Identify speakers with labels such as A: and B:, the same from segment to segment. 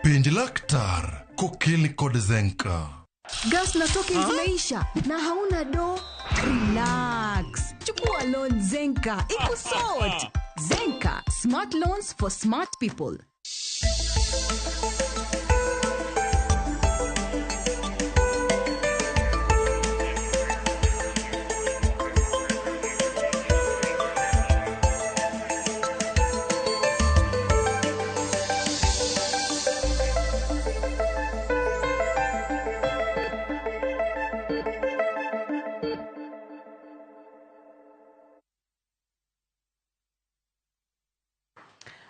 A: Penj laktar kokelni kod Zenka.
B: Gas na token zimeisha na hauna do. Relax. Chukua loan Zenka ikusort. Zenka, smart loans for smart people.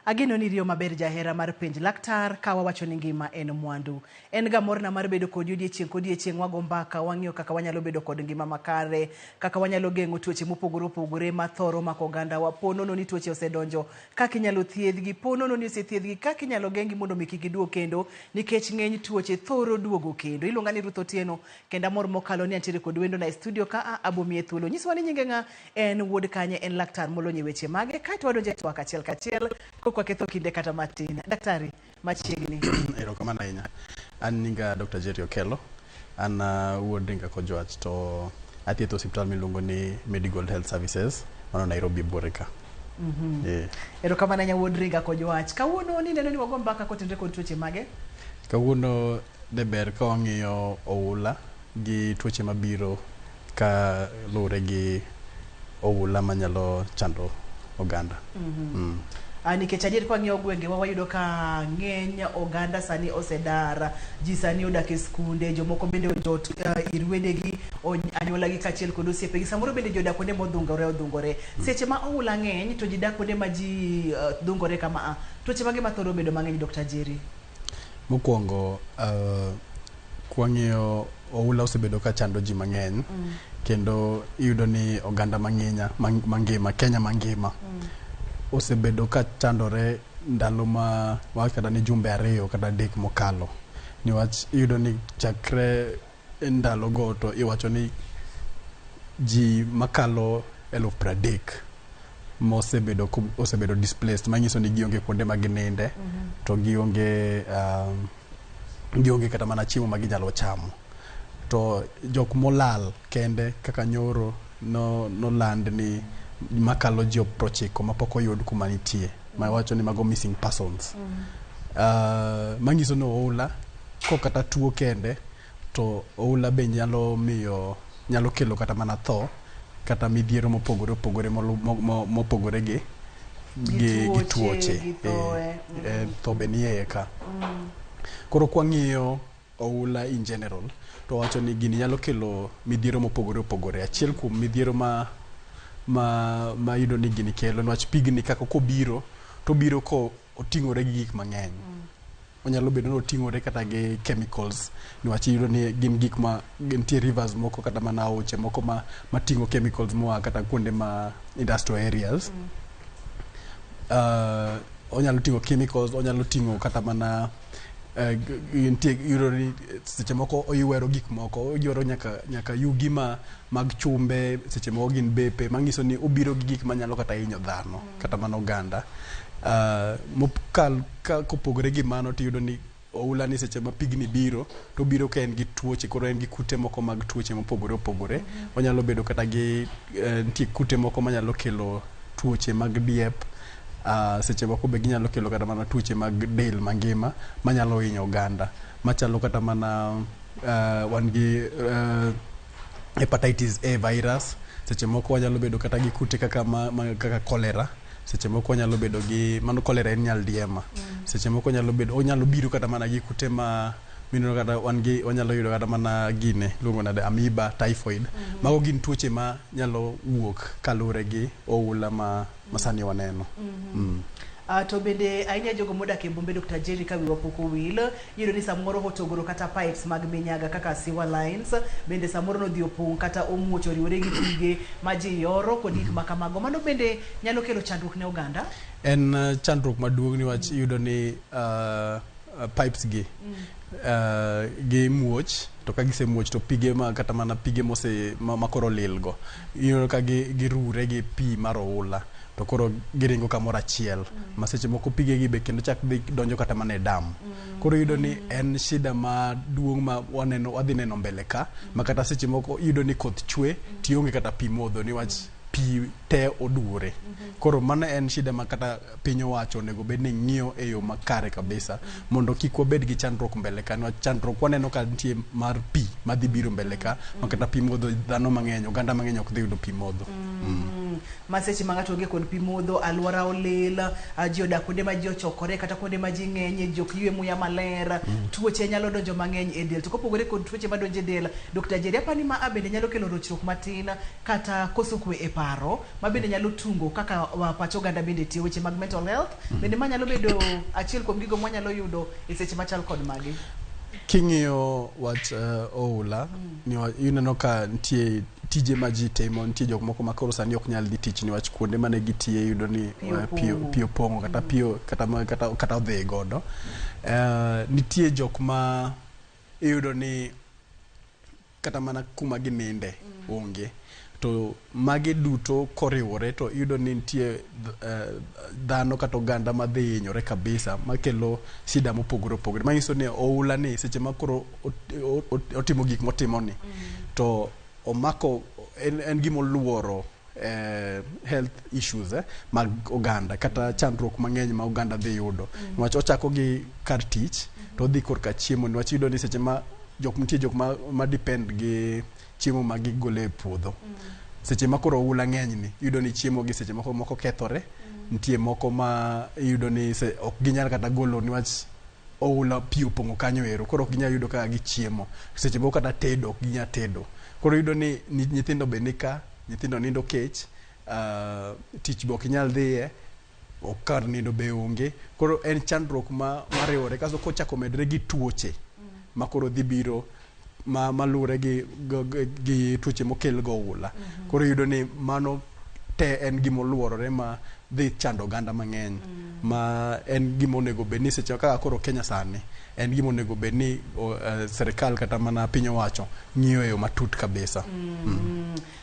C: Ageno ni riyo maber jahera mar penj laktar ka wawacho ni ngima en mwandu. En ga morna mar bedo kodi odiechieng' kodiechieng' wago mbaka wang'iyo kaka wanyalo bedo kod ngima makare, kaka wanyalo geng'o tuoche mopogore opogore mathoro mako ogandawa. Po nono ni tuoche osedonjo, kaka inyalo thiedhgi, po nono ni osethiedhgi, kaka inyalo geng'gi mondo mi kik giduog kendo, nikech ng'eny tuoche thoro duogo kendo. Iluonga ni Ruth Otieno kendo amor mokalo ni antiere kod wendona e studio ka a abomiye thuolo. Nyiswa ni nyinge ng'a, en wuod kanye, en laktar molony e weche mage, kaeto wadonjo e twak achiel kachiel kok waketho kinde kata matin. Daktari, machiegni.
D: Erokamano ahinya. An nyinga Dr. Jerry Okello. An wuod Ringa Kojwach to athietho osiptal miluongo ni Medigold Health Services mano Nairobi buore ka. Eh.
C: Erokamano ahinya wuod Ringa Kojwach. Kawuono nineno ni wago mbaka kotenore kod tuoche mage?
D: Kawuono de ber ka wang'iyo oula gi tuoche mabiro ka luwore gi oula manyalo chando oganda.
C: Nikech adier kwang'iyo gwengewa wayudo ka ng'eny oganda sani osedar, ji sani odak e skunde, jomoko bende ojot ir wedegi, anyuolagi kaachiel kod osiepegi. Samoro bende ji odak kuonde modhungore odhungore. Seche ma oula ng'eny to ji dak kuonde ma ji dhungore kama a, tuoche mage mathoro bedo mang'eny Dr. Jerry?
D: Mokwongo kwang'iyo oula osebedo ka chando ji mang'eny kendo iyudo ni oganda mang'inya mangima Kenya mangima osebedo ka chandore ndalo ma wawach kata ni jumbe 2 kata 3 mokalo niwach iyudo ni chakre ndalogo to iwacho ni ji makalo 30,000 mosebedo osebedo displaced manyiso ni gionge kuonde ma gininde to gionge gionge kata mana chiemo ma ginyalo chamo. To jok molal kende kaka nyoro noland ni makalo ji 90 mapok oyud kuma nitie ma wacho ni mago missing persons. Manyiso ni oula ko kata tuo kende to oula be nyalo miyo nyalo kelo kata mana tho kata midhiero mopogore opogore mopogore gi tuoche. Tho be nie ka. Koro kwang'iyo oula in general to wacho ni gini nyalo kelo midhiero mopogore opogore. Achiel kuom midhiero ma yudo ni gini kelo niwach pigni kaka kobiro to obiro ko oting'ore gi gik mang'eny. Onyalo bedo ni oting'ore kata gi chemicals niwach iyudo ni gin gik ma nitie rivers moko kata mana aoche moko ma ting'o chemicals moa kata kuonde ma industrial areas. Onyalo ting'o chemicals, onyalo ting'o kata mana nitie iyudo ni seche moko oywero gik moko, oywero nyaka yugi mag chumbe, seche moko gin bepe, manyiso ni obiro gi gik manyalo kata hinyo dhano kata mana oganda. Kopogore gi mano tiyudo ni oula ni seche ma pigni biro to obiro ka en gi tuoche, koro en gi kute moko mag tuoche mopogore opogore. Onyalo bedo kata gi nitie kute moko manyalo kelo tuoche mag diep. Seche moko be ginyalo kelo kata mana tuoche mag del mangima manyalo hinyo oganda machalo kata mana wan gi hepatitis A virus. Seche moko wanyalo bedo kata gi kute kaka kaka cholera. Seche moko wanyalo bedo gi mano cholera en nyaldiema. Seche moko nyalo bedo onyalo biro kata mana gi kute ma mineno kata wan gi wanyalo yudo kata mana gine iluongo nade amoeba, typhoid. Mago gin tuoche ma nyalo wuok kaluwore gi oula ma sani waneno.
C: To bende ahinya jogo modak e bombe Dr. Jerry ka wiwa pok owil, iyudo ni samoro otogoro kata pipes mag minyaga kaka sewer lines, bende samoro nodhi opong' kata omuoch oriwore gi pige ma ji yoro kod gik ma kamago. Mano bende nyalo kelo chandruok ne oganda?
D: En chandruok maduong' niwach iyudo ni pipes gi gimuoch to ka gisemuoch to pige ma kata mana pige mose ma koro lil go iyudo ka girure gi pi mar oula. To koro giringo kamoro achiel ma seche moko pigegi be kendo chak dhi donjo kata mana e dam. Koro iyudo ni en shida maduong' ma waneno wadhi neno mbele ka ma kata seche moko iyudo ni koth chwe tionge kata pi modho niwach pi te oduore. Koro mano en shida ma kata piny owacho onego bed ni ng'iyo e yo makare kabisa mondo kik wabed gi chandruok mbele ka niwach chandruok waneno ka nitie mar pi madhi biro mbele ka ma kata pi modho dhano mang'eny oganda mang'eny ok dhi yudo pi modho.
C: Ma seche ma ng'ato onge kod pi modho, alwora olil, ji odak kuonde ma ji ochokore kata kuonde ma ji ng'enye, ji ok ywe muya maler, tuoche nyalo donjo mang'eny e del. To kopogore kod tuoche madonjo e del, Dr. Jerry, apani ma a bende nyalo kelo rochruok matin kata koso kwe e paro, ma bende nyalo tungo kaka pach oganda bende tiyo, weche mag mental health, bende ma nyalo bedo achiel kuom gigo mwanyalo yudo e seche machal kod magi.
D: King'iyo wach oula, ineno ka nitie tije ma ji timo, nitie jok moko ma koro sani ok nyal dhi tich niwach kuonde mane gitiye iyudo ni
C: Pi
D: pi opong'o kata pi kata odhi godo. Nitie jok ma iyudo ni kata mana kuma gininde onge. To magi duto koriwore to iyudo ni nitie dhano kata oganda madhi hinyore kabisa makelo shida mopogore opogore. Manyiso ni oula ni seche ma koro otimo gik motimo ni to omako en gima oluoro health issues mag oganda kata chandruok mang'eny ma oganda dhi yudo. Niwach ochako gi kar tich to odhi korka chiemo niwach iyudo ni seche ma jok nitie jok ma depend gi chiemo ma gigolo e puodho. Seche ma koro oula ng'eny ni iyudo ni chiemo gi seche moko moko kethore, nitie moko ma iyudo ni ok ginyal kata golo niwach oula pi opong'o kanyo ero koro ok ginyal yudo kaka gichiemo. Seche moko kata tedo ok ginyal tedo. Koro iyudo ni nyithindo be nika, nyithindo nindo kech, tich be ok inyal dhiye, ok kar nindo be onge. Koro en chandruok ma mariwore kasto kochako medre gi tuoche ma koro dhi biro maluwore gi tuoche mokel go oula. Koro iyudo ni mano te en gima oluorore ma dhi chando oganda mang'eny ma en gima onego bed ni seche kaka koro Kenya sani en gima onego bed ni serikal kata mana piny owacho ng'iyo e yo matut kabisa.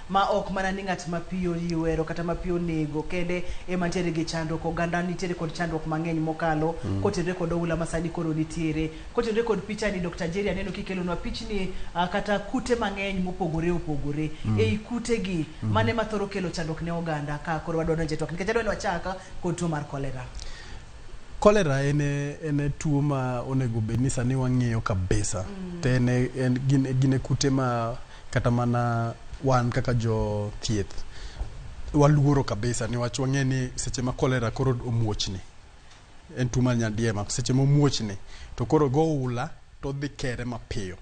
C: Ma ok mana ni ng'at ma pi oywero kata ma pi onego kende ema nitiere gi chandruok, oganda nitiere kod chandruok mang'eny mokalo kotenore kod oula ma sani koro nitiere. Kotenore kod pichani, Dr. Jerry, aneno kikelonwa pichni kata kute mang'eny mopogore opogore. Ei kutegi, mane mathoro kelo chandruok ne oganda ka koro wadwa donjo e twak nikech adwa ni wachak kod tuo mar cholera.
D: Cholera en tuo ma onego bed ni sani wang'iyo kabisa. To en gin e kute ma kata mana wan kaka jo thieth waluoro kabisa niwach wang'e ni seche ma cholera koro omuochni en tuo mar nyaldiema seche momuochni to koro go oula to odhi kere mapiyo.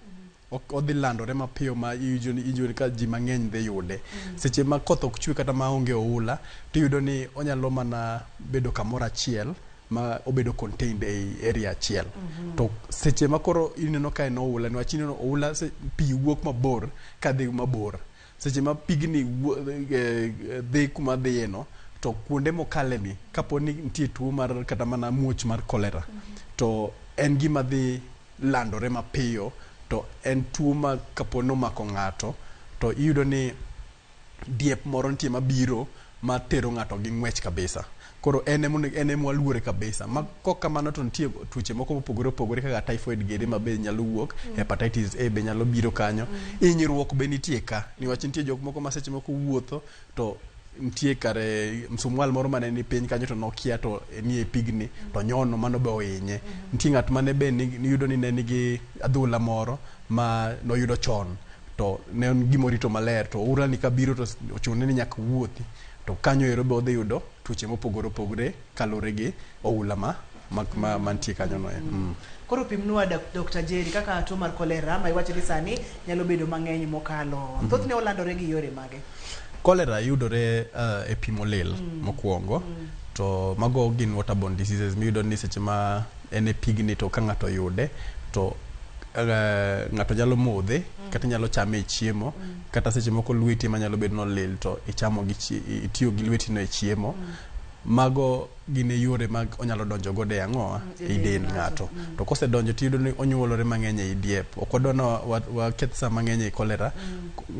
D: Odhi landore mapiyo ma iwinjo ni ka ji mang'eny dhi yude. Seche ma koth ok chwe kata maonge oula tiyudo ni onyalo mana bedo kamoro achiel ma obedo contained ei area achiel. To seche ma koro ineno ka en oula niwach ineno oula pi wuok mabor kadhi mabor. Seche ma pigni dhi kuma dhiye no to kuonde mokale ni kapo ni nitie tuo mar kata mana muoch mar cholera to en gima dhi landore mapiyo to en tuo ma kapo ni omako ng'ato to iyudo ni diep moro nitie mabiro matero ng'ato gi ng'wech kabisa. Koro en ema waluore kabisa. Ma kok kamano to nitie tuoche moko mopogore opogore kaka typhoid giri ma be nyalo wuok, hepatitis A be nyalo biro kanyo. Hinyruok be nitie ka niwach nitie jok moko ma seche moko wuotho to nitie kare msumwal moro mane ni piny kanyo to nokia to nie pigni to nyono mano be ohinye. Nitie ng'at mane be niyudo ni ne nigi adhola moro ma noyudo chon to ne en gimorito maler to oula ni kabiro to ochune ni nyaka wuothi to kanyo ero be odhi yudo tuoche mopogore opogore kaluwore gi oula ma mantie kanyo no.
C: Koro pimnwa Dr. Jerry kaka tuo mar cholera ma iwacho ni sani nyalo bedo mang'eny mokalo. Thothne olandore gi yore mage?
D: Cholera yudore e pi molil mokwongo to mago gin waterborne diseases miyudo ni seche ma en e pigni to ka ng'ato oyude to ng'ato nyalo modhe kata nyalo chame e chiemo kata seche moko lweti manyalo bedo nolil to ichamo gi itiyo gi lweti no e chiemo. Mago gin e yore mag onyalo donjo godo e ang'owa e dend ng'ato. To kosedonjo tiyudo ni onyuolore mang'eny ei diep. Ok wadwa ni waketh sa mang'eny e cholera.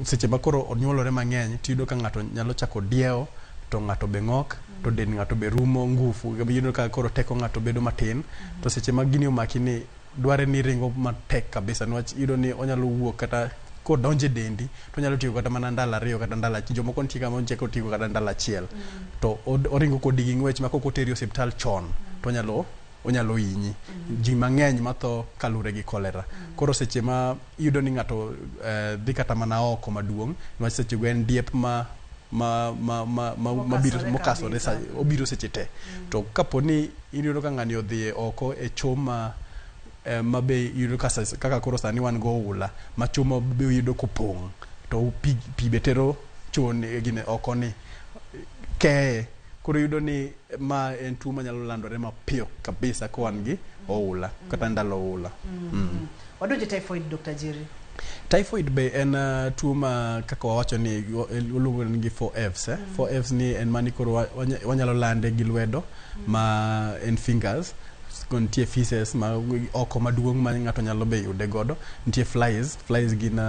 D: Seche ma koro onyuolore mang'eny tiyudo ka ng'ato nyalo chako diewo to ng'ato be ng'ok. to dend ng'ato be rumo ngufu, iyudo ka koro teko ng'ato bedo matin. To seche ma gini omaki ni dware ni ringo matek kabisa, niwach iyudo ni onyalo wuok kata kodonjo e dendi to onyalo tiyo kata mana ndalo 2 kata ndalo achiel. Jomoko nitie kama ochako tiyo kata ndalo 1 to oringo kodi gi ng'wech ma kok oteri osiptal chon to onyalo hinyi. Ji mang'eny matho kalure gi kolera. Koro seche ma iyudo ni ng'ato dhi kata mana oko maduong', niwach seche go en diep ma mabiro mokasore, obiro seche te. To kapo ni iyudo ka ng'ani odhi oko e cho ma be iyudo kaka koro sani wan go oula ma cho ma be iyudo kopong' to pi be tero cho gine oko ni keye. Koro iyudo ni ma en tuo manyalo landore mapiyo kabisa ka wan gi oula kata ndalo oula.
C: Wadonjo typhoid, Dr. Jerry.
D: Typhoid be en tuo ma kaka wawacho ni iluongo ni gi 4Fs. 4Fs ni en mani koro wanyalo lande gi lwedo ma en fingers, nitie feces ma oko maduong' ma ng'ato nyalo be yude godo, nitie flies gin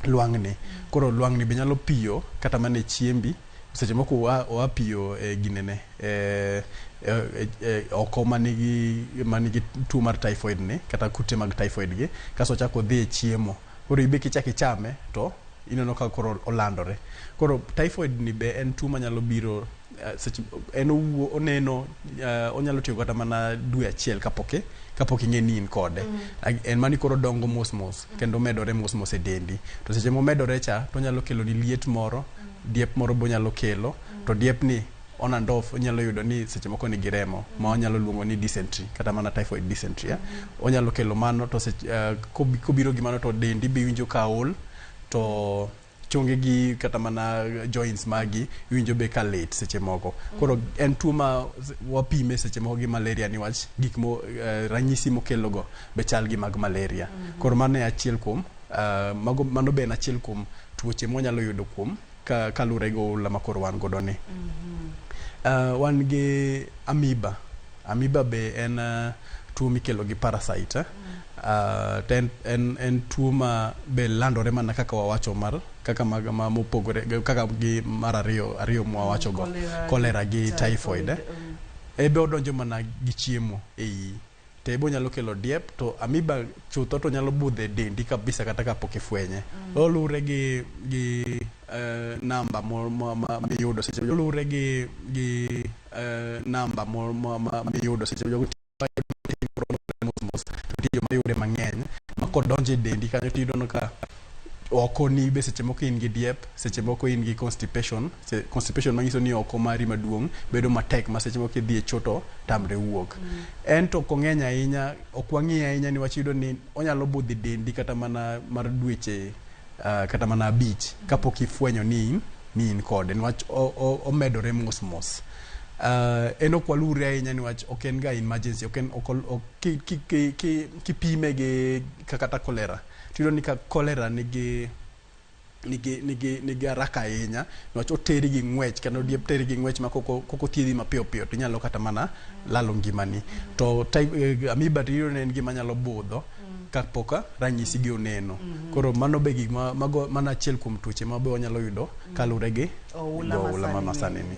D: lwang'ni. Koro lwang'ni be nyalo piyo kata mana e chiembi. Seche moko oa piyo e ginene oko manigi tuo mar typhoid ni kata kute mag typhoid gi, kaso ochako odhi e chiemo. Koro ibe kichako ichame to ineno ka koro olandore. Koro typhoid ni be en tuo manyalo biro seche en oneno onyalo tiyo kata mana dwe achiel kapok ing'e ni in kode. En mani koro dongo mos mos kendo medore mos mos e dendi. To seche momedore cha to onyalo kelo ni liet moro, diep moro be onyalo kelo. To diep ni on and off onyalo yudo ni seche moko nigi remo ma onyalo luongo ni dysentery kata mana typhoid dysentery. Onyalo kelo mano to kobiro gi mano to dendi be winjo ka ol, to chonge gi kata mana joints magi iwinjo be ka lit seche moko. Koro en tuo ma wapime seche moko gi malaria niwach gik mo ranyisi mokelo go be chal gi mag malaria. Koro mano e achiel kuom mano be en achiel kuom tuoche mwanyalo yudo kuom kalure gi oula ma koro wan godo ni. Wan gi amoeba. Amoeba be en tuo mikelo gi parasite. To en tuo ma be landore mana kaka wawacho mar kaka mag ma mopogore kaka gi mar ariyo mwawacho go, cholera gi typhoid. Ebe odonjo mana gi chiemo ei to ebe onyalo kelo diep. To amoeba chutho to nyalo budho e dendi kabisa kata kapok ifwenye. Olure gi namba miyudo seche olure gi namba miyudo seche mos to nitie joma yude mang'eny ma kodonjo e dendi kanyo tiyudo ka oko ni be seche moko in gi diep, seche moko in gi constipation. Constipation manyiso ni oko mari maduong' bedo matek ma seche moko idhi e cho to tamre wuok. En to ok ong'eny ahinya, ok wang'iye ahinya niwach iyudo ni onyalo budho e dendi kata mana mar dweche kata mana 5 kapok ifwenyo ni in kode, niwach omedore mos mos. En ok walure ahinya niwach ok en ga emergency, ok en kipime gi kata cholera tiyudo ni ka cholera nigi haraka ahinya niwach oteri gi ng'wech kendo diep teri gi ng'wech ma koko thiedhi mapiyo piyo to inyalo kata mana lalo ngimani. To amoeba to iyudo ni en gima nyalo budho kapok ranyisi gi oneno. Koro mano be gik mago mana achiel kuom tuoche ma be wanyalo yudo kalure gi oula ma sani ni.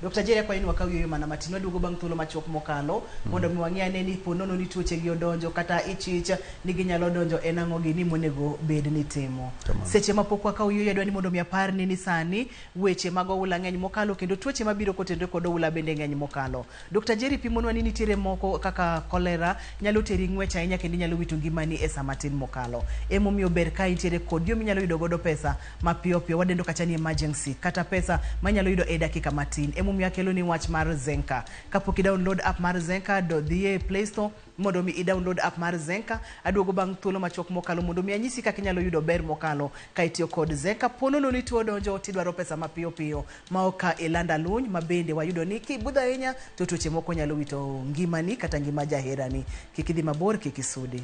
C: Dr. Jerry, akwayo ni wakaw yueyo mana matin, waduogo bang' thuolo machuok mokalo mondo mi wang'e ane ni po nono ni tuoche gi odonjo kata ichich ni ginyalo donjo en ang'o gini monego bed ni timo. Seche ma pok wakaw yueyo adwa ni mondo mi aparni ni sani weche mag oula ng'eny mokalo kendo tuoche mabiro kotenore kod oula bende ng'eny mokalo. Dr. Jerry pimonwa ni nitiere moko kaka cholera nyalo teri ng'wech ahinya kendo inyalo wito ngimani e sama tin mokalo. Emomiyo ber ka intiere kod yo minyalo yudo godo pesa mapiyo piyo, wadendo kacha ni emergency kata pesa manyalo yudo e dakika matin. Emomiyo akelo ni wach mar Zenka. Kapok i download app mar Zenka, do dhi e Play Store mondo mi i download app mar Zenka. Aduogo bang' thuolo machuok mokalo mondo mi anyisi kaka inyalo yudo ber mokalo ka itiyo kod Zenka. Po nono ni tuo donjo tidwaro pesa mapiyo piyo ma ok ka ilanda luny, ma bende wayudo ni kibudho ahinya to tuoche moko nyalo wito ngimani kata ngima jaherani. Kik idhi mabor, kik isudi.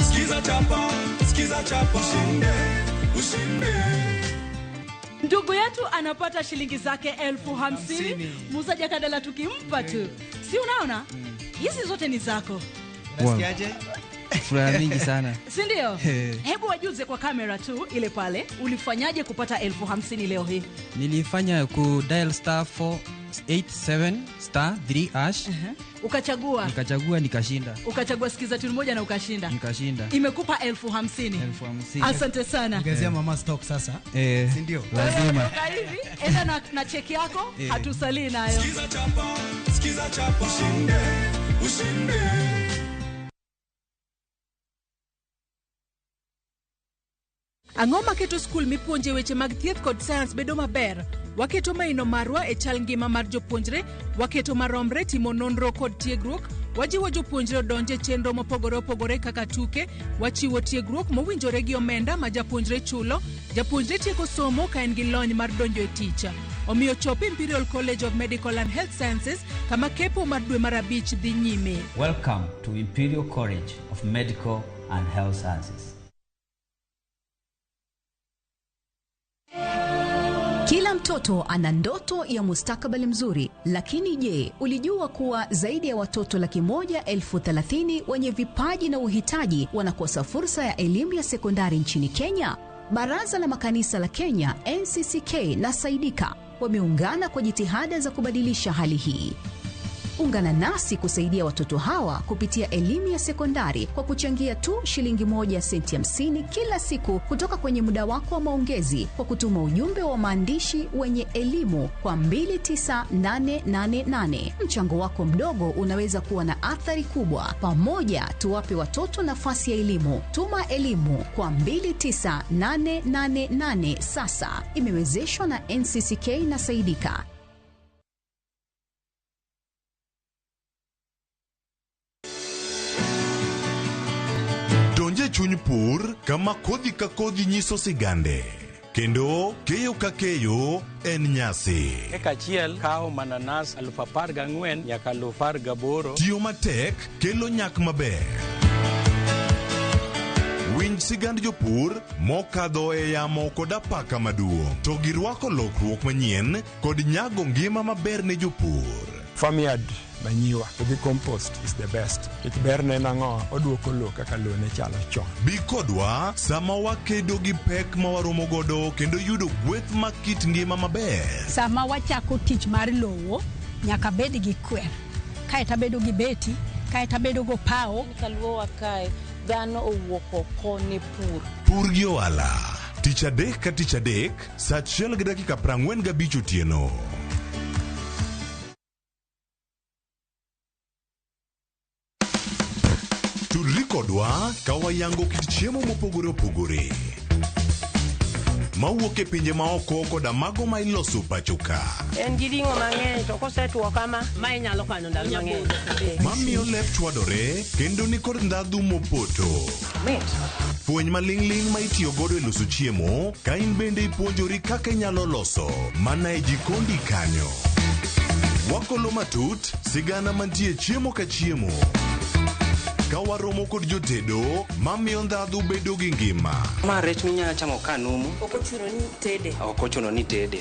A: Skiza chapa, skiza chapa, ushinde, ushinde.
E: Ndugu yetu anapata shilingi zake 50,000. Muuzaji akadala tukimpa tu. Si unaona? Hizi zote ni zako.
F: Unasikiaje?
G: Furaha mingi sana.
E: Si ndio?
G: Eh.
E: Hebu wajuze kwa kamera tu ile pale, ulifanyaje kupata 50,000 leo hii?
G: Nilifanya ku dial star 487 star 3 hash.
E: Ukachagua,
G: Nikachagua nikashinda.
E: ukachagua sikiza tune moja na ukashinda.
G: Nikashinda.
E: Imekupa 50,000.
G: 50,000.
E: Asante sana.
F: Ongezea mama stock sasa.
G: Eh,
F: Si ndio?
G: Lazima.
E: Toka hivi, enda na cheki yako,
G: Eh.
E: hatusalii nayo.
A: Sikiza chapa, sikiza chapa, ushinde, ushinde.
H: Ang'o maketo skul mipuonje weche mag thieth kod sayans bedo maber? Waketo maino marwa e chal ngima mar jopuonjre, waketo maromre timo nonro kod tiegruok, wajiwo jopuonjre odonj e chenro mopogore opogore kaka tuke, wachiwo tiegruok mowinjore gi omenda ma japuonjre chulo, japuonjre tieko somo ka en gi lony mar donjo e tich. Omiyo chop Imperial College of Medical and Health Sciences kama kepo mar dwe mar abich dhi nyime.
I: Welcome to Imperial College of Medical and Health Sciences.
B: Kila mtoto ana ndoto ya mustakabali mzuri, lakini je, ulijua kuwa zaidi ya watoto 130,000 wenye vipaji na uhitaji wanakosa fursa ya elimu ya sekondari nchini Kenya? Baraza la Makanisa la Kenya NCCK na Saidika wameungana kwa jitihada za kubadilisha hali hii. Ungana nasi kusaidia watoto hawa kupitia elimu ya sekondari kwa kuchangia tu shilingi 1 senti 50 kila siku kutoka kwenye muda wako wa maongezi kwa kutuma ujumbe wa maandishi wenye elimu kwa 29888. Mchango wako mdogo unaweza kuwa na athari kubwa. Pamoja tuwape watoto nafasi ya elimu. Tuma elimu kwa 29888 sasa. Imewezeshwa na NCCK na Saidika.
J: Donje chuny pur kama kodhi ka kodhi nyiso sigande kendo keyo ka keyo en nyasi.
K: Eka achiel kawo mananas 14,000 nyaka 18,000.
J: Tiyo matek kelo nyak maber. Winj sigand jopur mokadho e yamo kod apaka maduong' to girwako lokruok manyien kod nyago ngima maber ne jopur.
L: Farmyard manure to gi compost is the best. Nikech berne en ang'o? Oduoko lowo kaka lowo ne chalo chon.
J: Bi kodwa sama wakedo gi pek ma waromo godo kendo yudo gweth mag kit ngima maber.
M: Sama wachako tich mar lowo, nyaka bed gi kwer. Kaeto abedo gi beti, kaeto abedo gopawo.
N: Kaluowa kae, dhano owuok oko ne pur.
J: Pur gi ohala. Tich adek ka tich adek, sa 1:45 otieno. Tudri kodwa ka wayango kit chiemo mopogore opogore mawuok e pinje maoko koda mago ma iloso pacho ka.
O: En gi ring'o mang'eny to kosetwo kama, ma inyalo kano ndalo mang'eny.
J: Mamiyo lep chwadore kendo nikod ndhadhu mopoto. Fweny maling'ling' ma itiyo godo e loso chiemo ka in bende ipuonjori kaka inyalo loso mana e jikondi kanyo. Wakolo matut sigana mantie chiemo ka chiemo. Ka waromo kod jotedo mamiyo ndhadhu bedo gi ngima.
P: Ma rech minyalo chamo ka numu.
N: Ok ochuno ni tede.
P: Ok ochuno ni tede.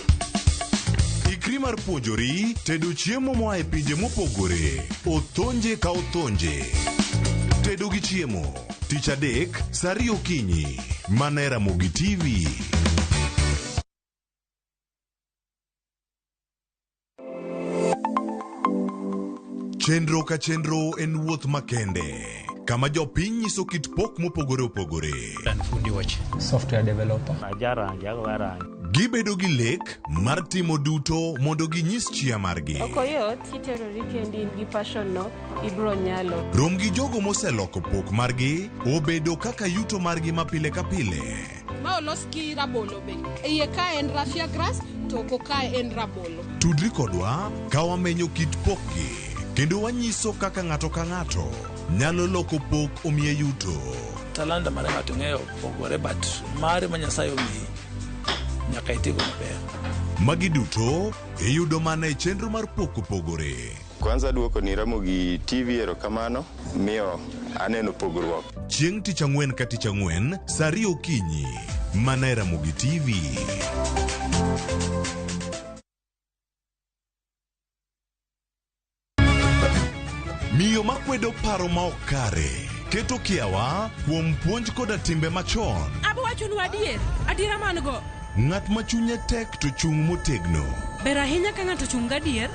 J: Ikri mar puonjori tedo chiemo moa e pinje mopogore. Othonje ka othonje. Tedo gi chiemo. Tich adek, sa 2 okinyi. Mana e Ramogi TV. Chenro ka chenro en wuoth makende kama jopiny nyiso kit pok mopogore opogore.
Q: Software developer.
J: Gibedo gi lek mar timo duto mondo ginyis chia margi.
R: Ok oyot kiterori kendi in gi passion no ibro nyalo.
J: Rom gi jogo moseloko pok margi obedo kaka yuto margi ma pile ka pile.
S: Ma olos gi rabolo be. Iye ka en raffia grass to oko kae en rabolo.
J: Tudri kodwa ka wamenyo kit pokgi kendo wanyiso kaka ng'ato ka ng'ato nyalo loko pok omiye yuto.
T: Talanta mar ng'ato ng'eyo pogore but mare ma Nyasaye omiyi nyaka itigo maber.
J: Magi duto iyudo mana e chenro mar pok opogore.
U: Kwanza duoko ni Ramogi TV erokamano miyo aneno pogruok.
J: Chieng' tich ang'wen ka tich ang'wen sa 2 okinyi mana e Ramogi TV. Miyo ma Makwedo paro ma ok kare, keto kiawa kuom puonj koda timbe machon.
F: Abo wachonu adier, adiera man go.
J: Ng'at ma chunye tek to chung' motegno.
F: Ber ahinya ka ng'ato ochung' gadier,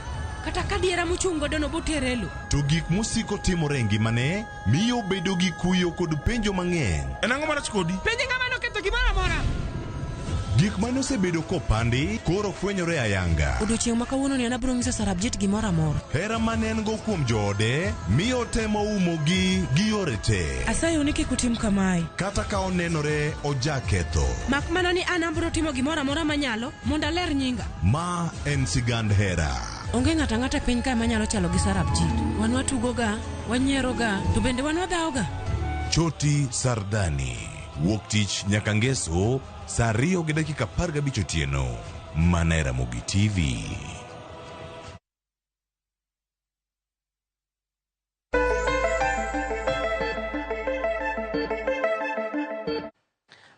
F: kata ka adiera mochung' godono botere e lo.
J: To gik mosiko timore e ngimane miyo obedo gi kuyo kod penjo mang'eny.
A: En ang'o marach kodi?
F: Penje ng'ama noketho gimoro amora.
J: Gik mane osebedo kopandi koro fwenyore ayanga.
F: Odiochieng' ma kawuononi an abiro nyiso Sarabjit gimoro amora.
J: Hera mane en go kuom joode miyo otemo umogi gi yore te.
F: Asayou ni kik utim kamae.
J: Kata ka onenore ojaketho.
F: Mak mana ni an abiro timo gimoro amora manyalo mondo aler nyinga.
J: Ma en sigand hera.
F: Onge ng'ato ang'ata e piny kae manyalo chalo gi Sarabjit. Wan watugoga, wanyieroga, to bende wan wadhawoga.
J: Choti Sardani. Wuok tich nyaka ngeso saa 2:15 otieno. Mana e Ramogi TV.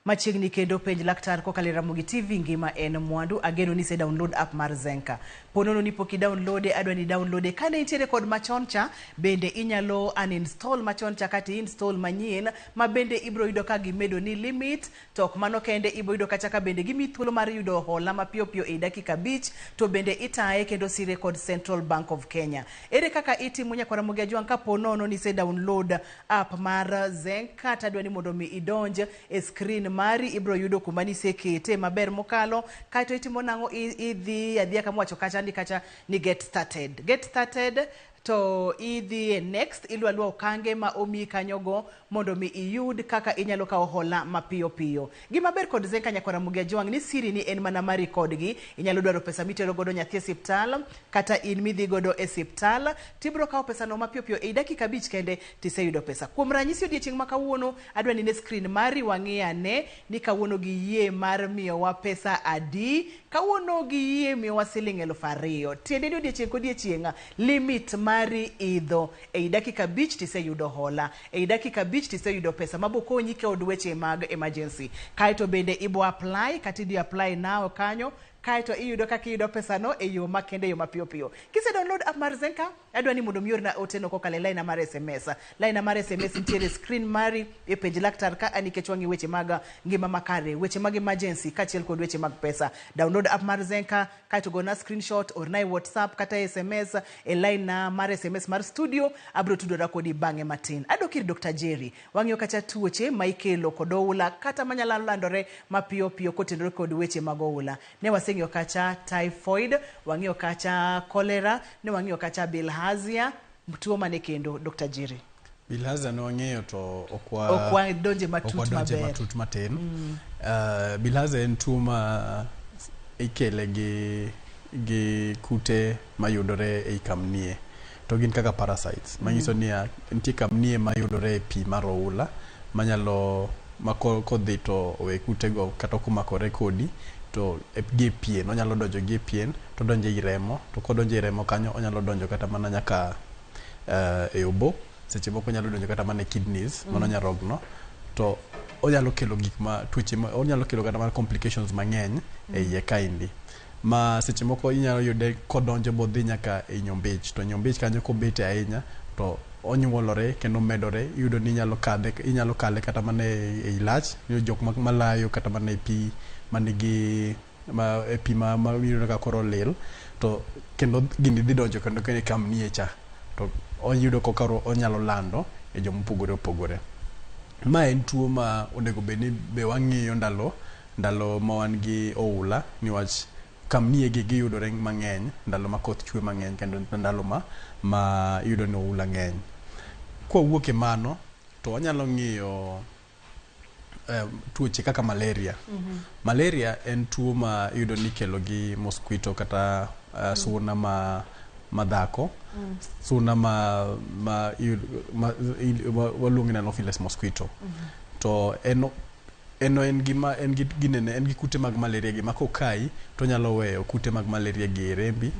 C: Machiegni kendo penj laktar kokalo e Ramogi TV ngima en mwandu. Ageno ni ise download app mar Zenka. Ponono ni pok i-downloade, adwa ni downloade. Kane intiere kod machon cha, bende inyalo uninstall machon cha kata install manyien, ma bende ibro yudo ka gimedo ni limit. To ok mano kende, ibro yudo kacha ka bende gimiyi thuolo mar yudo hola mapiyo piyo e dakika 5, to bende itaye kendo sire kod Central Bank of Kenya. Ere kaka itimo nyakwar Ramogi Ajwang' ka ponono ni ise download app mar Zenka, tadwa ni mondo mi idonj e screen mari, ibro yudo kuma nisekete maber mokalo. Kaeto itimo nang'o? Idhi adhiya kama wacho kacha ni kacha ni get started. Get started to idhi e next, iluwo aluwa okange ma omiyi kanyogo mondo mi iyud kaka inyalo kawo hola mapiyo piyo. Gima ber kod Zenka nyakwar Ramogi Ajwang' ni siri ni en mana mari kodgi. Inyalo dwaro pesa mitero godo nyathi e siptal, kata in midhi godo e siptal, tibro kawo pesano mapiyo piyo ei dakika 5 kende tiseyudo pesa. Kuom ranyisi odiechieng' ma kawuono, adwa ni ne screen mari wang'i ane ni kawuono giyie mar miyowa pesa adi. Kawuono giyie miyowa siling 2000. Tiende ni odiechieng' kodiechieng' limit mari idho. Ei dakika 5 tiseyudo hola. Ei dakika 5 tiseyudo pesa mabokonyi kod weche mag emergency. Kaeto bende ibo apply kata idhi apply now kanyo. Kaeto iyudo kaka iyudo pesano e yo makende, e yo mapiyo piyo. Kise download app mar Zenka, adwa ni mondo mi iorna ote no kokalo e line mar SMS. Line mar SMS nitiere e screen mari e penj laktar ka nikech wang'i weche mag ngima makare, weche mag emergency kaachiel kod weche mag pesa. Download app mar Zenka, kaeto gona screenshot, orna e WhatsApp kata SMS e line na mar SMS mar studio, abiro tudora kodi bang'e matin. Adok ir Dr. Jerry. Wang'iyo kacha tuoche ma ikelo kod oula kata manyalo landore mapiyo piyo kotenore kod weche mag oula. Ne waseng'iyo kacha typhoid, wang'iyo kacha cholera, ne wang'iyo kacha bilharzia, tuo mane kendo Dr. Jerry?
D: Bilharzia ne wang'iyo to ok
C: wadonje matut maber.
D: Matut matin. Bilharzia en tuo ma ikele gi kute mayudore ei kamnie. To gin kaka parasites. Manyiso ni nitie kamnie mayudore e pi mar oula manyalo ma kodhi to owe kutego kata komakore kodi to gi e pien, onyalo donjo gi e pien to donjo ei remo, to kodonjo ei remo kanyo onyalo donjo kata mana nyaka e obo, seche moko onyalo donjo kata mana e kidneys, mano nyarogno, to onyalo kelo gik ma tuoche, onyalo kelo kata mana complications mang'eny e iye kaendi. Ma seche moko inyalo yude kodonjo bodhi nyaka e nyombich, to nyombich kanyo kobete ahinya to onyuolore kendo medore, iyudo ni inyalo kale kata mana ei lach, jok malayo kata mana e pi manigi e pi ma iyudo ka koro lil, to kendo gini dhi donjo kendo e kamnie cha, to oyudo kaka onyalo lando e joma opogore opogore. Ma en tuo ma onego bed ni be wang'iyo ndalo ma wan gi oula, niwach kamnie gi giyudore mang'eny ndalo ma koth chwe mang'eny kendo ndalo ma iyudo ni oula ng'eny. Kwawuok e mano to wanyalo ng'iyo tuoche kaka malaria. Malaria en tuo ma iyudo ni ikelo gi mosquito kata suna ma dhako, suna ma waluongo ni Anopheles mosquito. To en gi kute mag malaria gi ma kokayi to onyalo weyo kute mag malaria gi e rembi.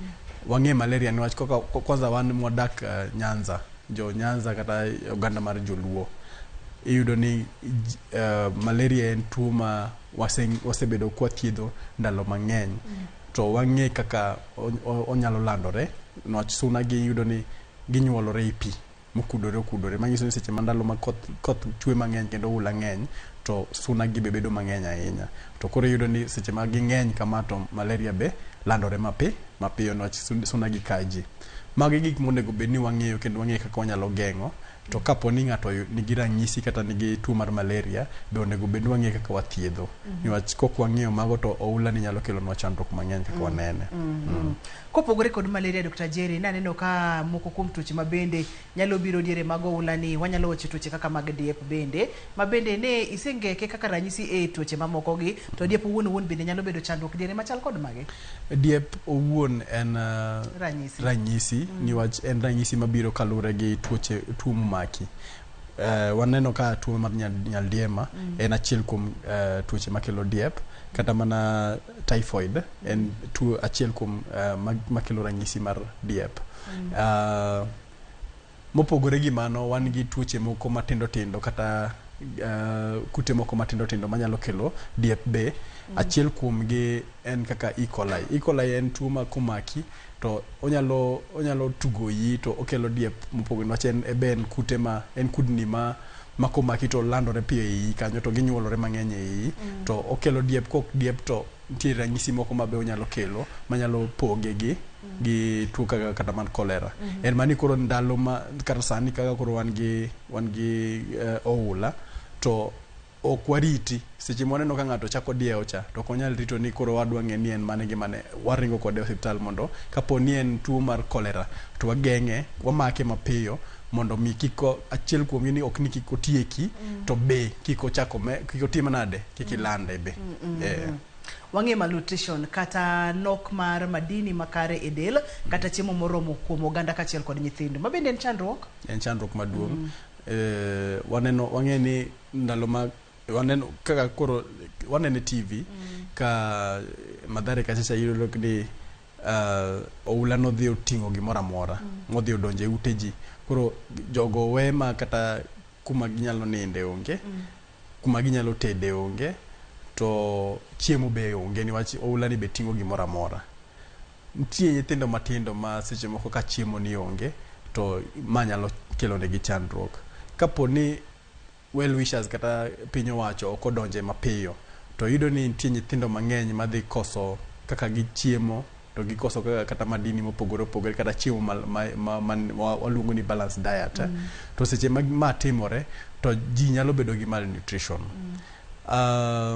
D: Wang'e malaria niwach kwanza wan mwadak Nyanza, jo Nyanza kata oganda mar joluo, iyudo ni malaria en tuo ma wasebedo kwathiedho ndalo mang'eny. To wang'e kaka onyalo landore niwach suna gi iyudo ni ginyuolore e pi. mokudore okudore manyiso ni seche ma ndalo ma koth koth chwe mang'eny kendo oula ng'eny to suna gi be bedo mang'eny ahinya. To koro iyudo ni seche ma ging'eny kama to malaria be landore mapi mapiyo niwach suna gi ka ji. Magi gik monego bed ni wang'eyo kendo wang'eyo kaka wanyalo geng'o to kapo ni ng'ato nigi ranyisi kata nigi tuo mar malaria be onego bed ni wang'eyo kaka wathiedho. Niwach kok wang'eyo mago to oula ni nyalo kelonwa chandruok mang'eny kaka wanene.
C: Kopogore kod malaria Dr. Jerry, naneno ka moko kuom tuoche ma bende nyalo biro diere mag oula ni wanyalo wacho tuoche kaka mag diep bende, ma bende ne isengeke kaka ranyisi e tuoche mamoko gi, to diep owuon owuon bende nyalo bedo chandruok diere machal kod mage?
D: Diep owuon en
C: Ranyisi.
D: ranyisi niwach en ranyisi mabiro kaluwore gi tuoche tuo momaki. Waneno ka tuo mar nyaldiema en achiel kuom tuoche makelo diep, kata mana typhoid en tuo achiel kuom makelo ranyisi mar diep. Mopogore gi mano, wan gi tuoche moko matindo tindo kata kute moko matindo tindo manyalo kelo diep be. Achiel kuom gi en kaka E. coli. E. coli en tuo ma komaki to onyalo tugo iyi to okelo diep mopogore niwach en be en kute ma en kudni ma komaki to landore piyo e iyi kanyo to ginyuolore mang'eny e iyi to okelo diep. Kok diep to nitie ranyisi moko ma be onyalo kelo manyalo poge gi tuo kaka kata mar cholera. En mani koro ndalo ma kata sani kaka koro wan gi oula to ok wariti seche mwaneno ka ng'ato chako diewo cha to ok wanyal rito ni koro wadwa ng'e ni en mane gi mane, waringo kode e osiptal mondo kapo ni en tuo mar cholera to wageng'e, wamake mapiyo mondo mi kik achiel kuomgi ni ok ni kik otieki to be kik ochak kik otim nade, kik ilande be.
C: Wang'e malnutrition kata nok mar madini makare e del kata chiemo moromo kuom oganda kaachiel kod nyithindo, ma bende en chandruok?
D: En chandruok maduong'. Waneno wang'e ni ndalo ma waneno kaka koro wanene TV ka Mathare kachacha iyudo ni oula nodhi oting'o gimoro amora modhi odonjo e ute ji. Koro jogo we ma kata kuma ginyalo ninde onge, kuma ginyalo tede onge, to chiemo be onge niwach oula ni be ting'o gimoro amora. Nitie nyithindo matindo ma seche moko ka chiemo ni onge to ma nyalo kelo negi chandruok. Kapo ni well wishers kata piny owacho ok odonje mapiyo to iyudo ni nitie nyithindo mang'eny madhi koso kaka gichiemo to gikoso kaka kata madini mopogore opogore kata chiemo ma waluongo ni balanced diet. To seche ma timore to ji nyalo bedo gi malnutrition.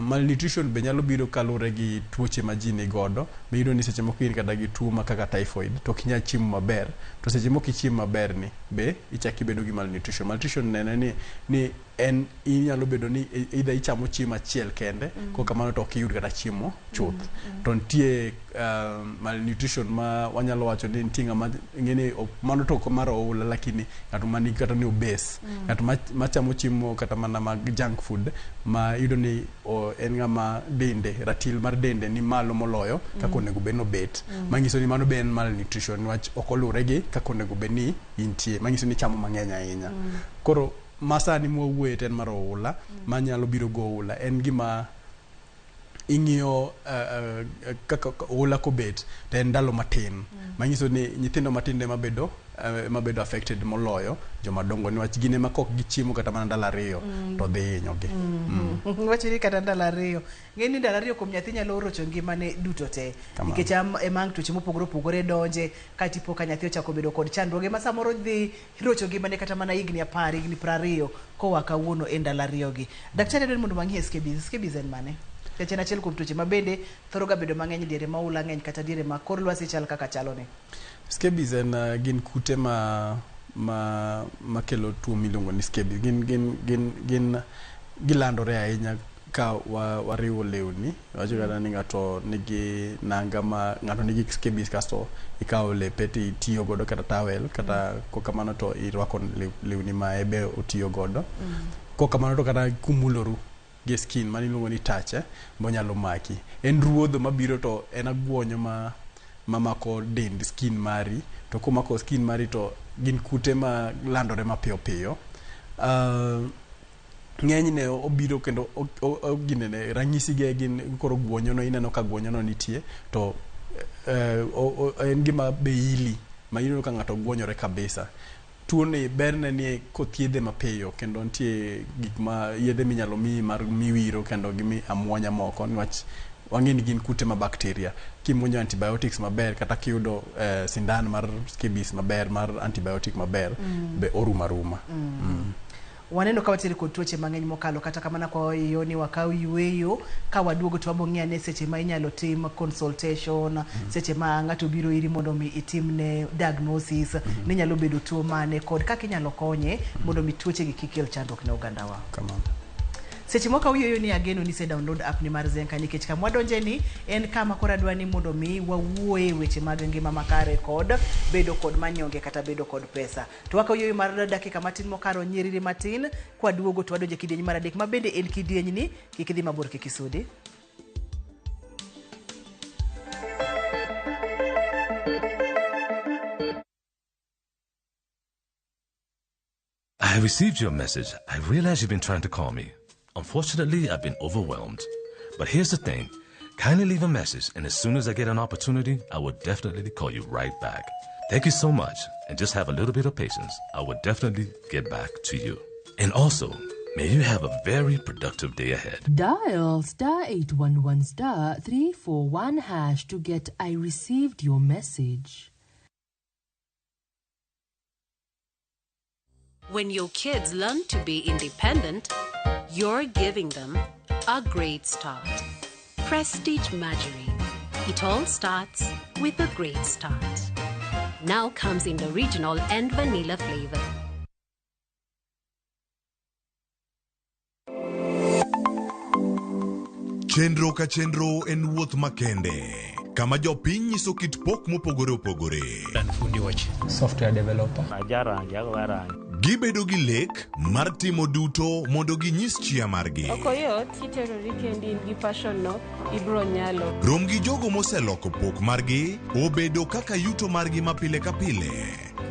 D: Malnutrition be nyalo biro kaluwore gi tuoche ma ji nigodo. Iyudo ni seche moko in kata gi tuo ma kaka typhoid to ok inyal chiemo maber, to seche mok ichiemo maber ni be ichako ibedo gi malnutrition. Malnutrition nene ni en inyalo bedo ni either ichamo chiemo achiel kende, kok kamano to ok iyud kata chiemo chuth. To nitie malnutrition ma wanyalo wacho ni nitie ng'ama ng'eni mano to ok mar oula, lakini ng'ato ma nigi kata ni obese, ng'ato machamo chiemo kata mana mag junk food ma iyudo ni en ng'ama dende ratil mar dende ni malo moloyo kaka onego bed ni obet. Manyiso ni mano be en malnutrition niwach ok oluwore gi kaka onego bed ni intie, manyiso ni ichamo mang'eny ahinya. Koro masani mwawuoye to en mar oula, manyalo biro go oula en gima ing'iyo kaka oula kobet to en ndalo matin, manyiso ni nyithindo matindo ema bedo affected moloyo joma dongo niwach gin ema kok gichiemo kata mana ndalo ariyo to dhi hinyogi.
C: Wacho ni kata ndalo ariyo, ng'e ni ndalo ariyo kuom nyathi nyalo rocho ngimane duto te, nikech ema ang' tuoche mopogore opogore donje, kata ipo ka nyathi ochako bedo kod chandruoge ma samoro dhi rocho ngimane kata mana higni 10, higni 20 koa kawuono e ndalo ariyo gi. Daktari adwaro mondo wang'i scabies. Scabies en mane? Nikech en achiel kuom tuoche ma bende thoro ga bedo mang'eny diere ma oula ng'eny kata diere ma kor lwasi chal kaka chalo ni.
D: Scabies en gin kute ma makelo tuo miluongo ni scabies. Gin gilandore ahinya ka wariwo lewni. Wacho kata ni ng'ato nigi nanga ma ng'ato nigi scabies kasto ikawo lepe to itiyo godo kata towel kata kokamano to irwako lewni ma ebe otiyo godo. Kokamano to kata kumuloru gi skin mano iluongo ni touch monyalo maki. En ruodho mabiro to en agwonyo ma mamako dend skin mari, to komako skin mari to gin kute ma landore mapiyo piyo. Ng'enyne obiro kendo ginene ranyisi ge gin koro gwonyo no ineno ka gwonyo no nitie to en gima be ili ma ineno ka ng'ato gwonyore kabisa. Tuoni berne ni kothiedhe mapiyo kendo nitie gik ma yedhe minyalo miyi mar miwiro kendo gi mi amuonya moko niwach wang'e ni gin kute ma bacteria. Kimuonyo antibiotics maber kata kiyudo sindan mar scabies maber mar antibiotic maber be orumo aruma.
C: Waneno ka watiere kod tuoche mang'eny mokalo kata kamano kwayo ni wakaw yueyo ka waduogo to wabo ng'iyo ane seche ma inyalo tim consultation, seche ma ng'ato biro iri mondo mi itimne diagnosis ni nyalo bedo tuo mane kod kaka inyalo konye mondo mi tuoche gi kik kel chandruok ne ogandawa.
D: Kamano.
C: Seche moko awuoyo ni ageno ni ise download app ni mar Zenka nikech kama wadonje ni en kama koro adwa ni mondo mi wawuoye weche mag ngima makare kod bedo kod manyonge kata bedo kod pesa. To wakawo yueyo mar dakika matin mokalo nyiriri matin kwaduogo to wadonjo e kidieny mar adek ma bende en kidieny ni kik idhi mabor kik isudi.
G: I received your message. I realize you've been trying to call me. Unfortunately, I've been overwhelmed. But here's the thing. Kindly leave a message, and as soon as I get an opportunity, I will definitely call you right back. Thank you so much, and just have a little bit of patience. I will definitely get back to you. And also, may you have a very productive day ahead.
F: Dial star 811 star 341 hash to get I received your message.
V: When your kids learn to be independent, you're giving them a great start. Prestige Margarine. It all starts with a great start. Now comes in the original and vanilla flavor.
J: Chenro ka chenro en wuoth makende kama jopiny nyiso kit pok mopogore opogore.
Q: An fundi weche. Software developer.
K: Ajarangi, agoyo rangi.
J: Gibedo gi lek mar timo duto mondo ginyis chia margi.
R: Ok oyot kiterori kendi in gi passion no ibro nyalo.
J: Rom gi jogo moseloko pok margi obedo kaka yuto margi ma pile ka pile.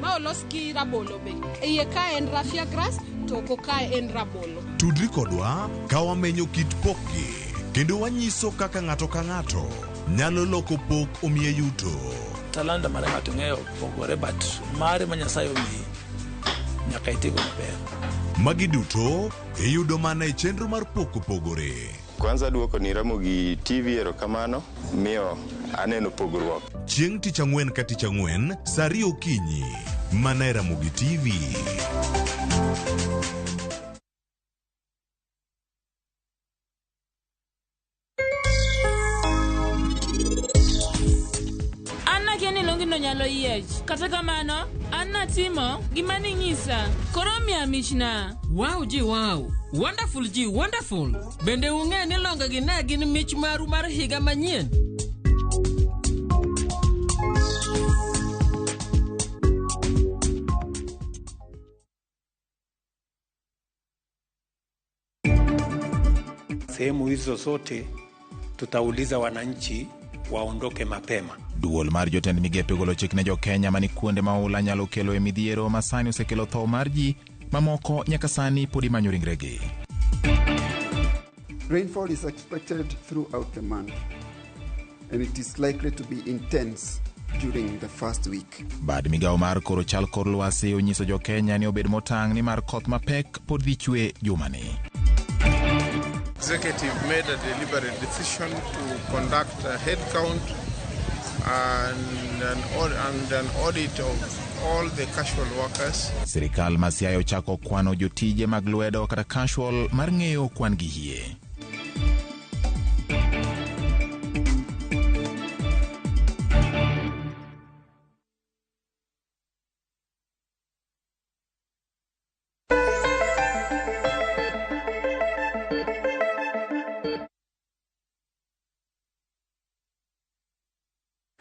S: Ma olos gi rabolo be. E iye kae en raffia grass to oko kae en rabolo.
J: Tudri kodwa ka wamenyo kit pokgi kendo wanyiso kaka ng'ato ka ng'ato nyalo loko pok omiye yuto.
T: Talanta mar ng'ato ng'eyo pogore but mare ma Nyasaye omiyi nyaka itigo maber.
J: Magi duto iyudo mana e chenro mar pok opogore.
U: Kwanza duoko ni Ramogi TV erokamano miyo aneno pogruok.
J: Chieng' tich ang'wen ka tich ang'wen saa ariyo okinyi mana e Ramogi TV.
W: An nakia ni longino nyalo yiech. Kata kamano, an natimo gima ning'isa. Koro miya michna.
F: Wow ji wow! Wonderful ji wonderful! Bende ung'e ni longegi ne gin mich maru mar higa manyien?
K: Sehemu hizo zote tutauliza wananchi waondoke mapema.
X: Duol mar jotend migepe ogolo chik ne jo-Kenya mani kuonde ma oula nyalo kelo e midhiero ma sani osekelo tho mar ji mamoko nyaka sani pod imanyo ringregi.
Y: Rainfall is expected throughout the month and it is likely to be intense during the first week.
X: Bad migawo mar koro chal kor lwasi onyiso jo-Kenya ni obed motang' nimar koth mapek pod dhi chwe jumani.
Z: Executive made a deliberate decision to conduct a head count and an audit of all the casual workers.
X: Sirikal ma Siaya ochako kwano jotije mag lwedo kata casual mar ng'eyo kwan gi hie.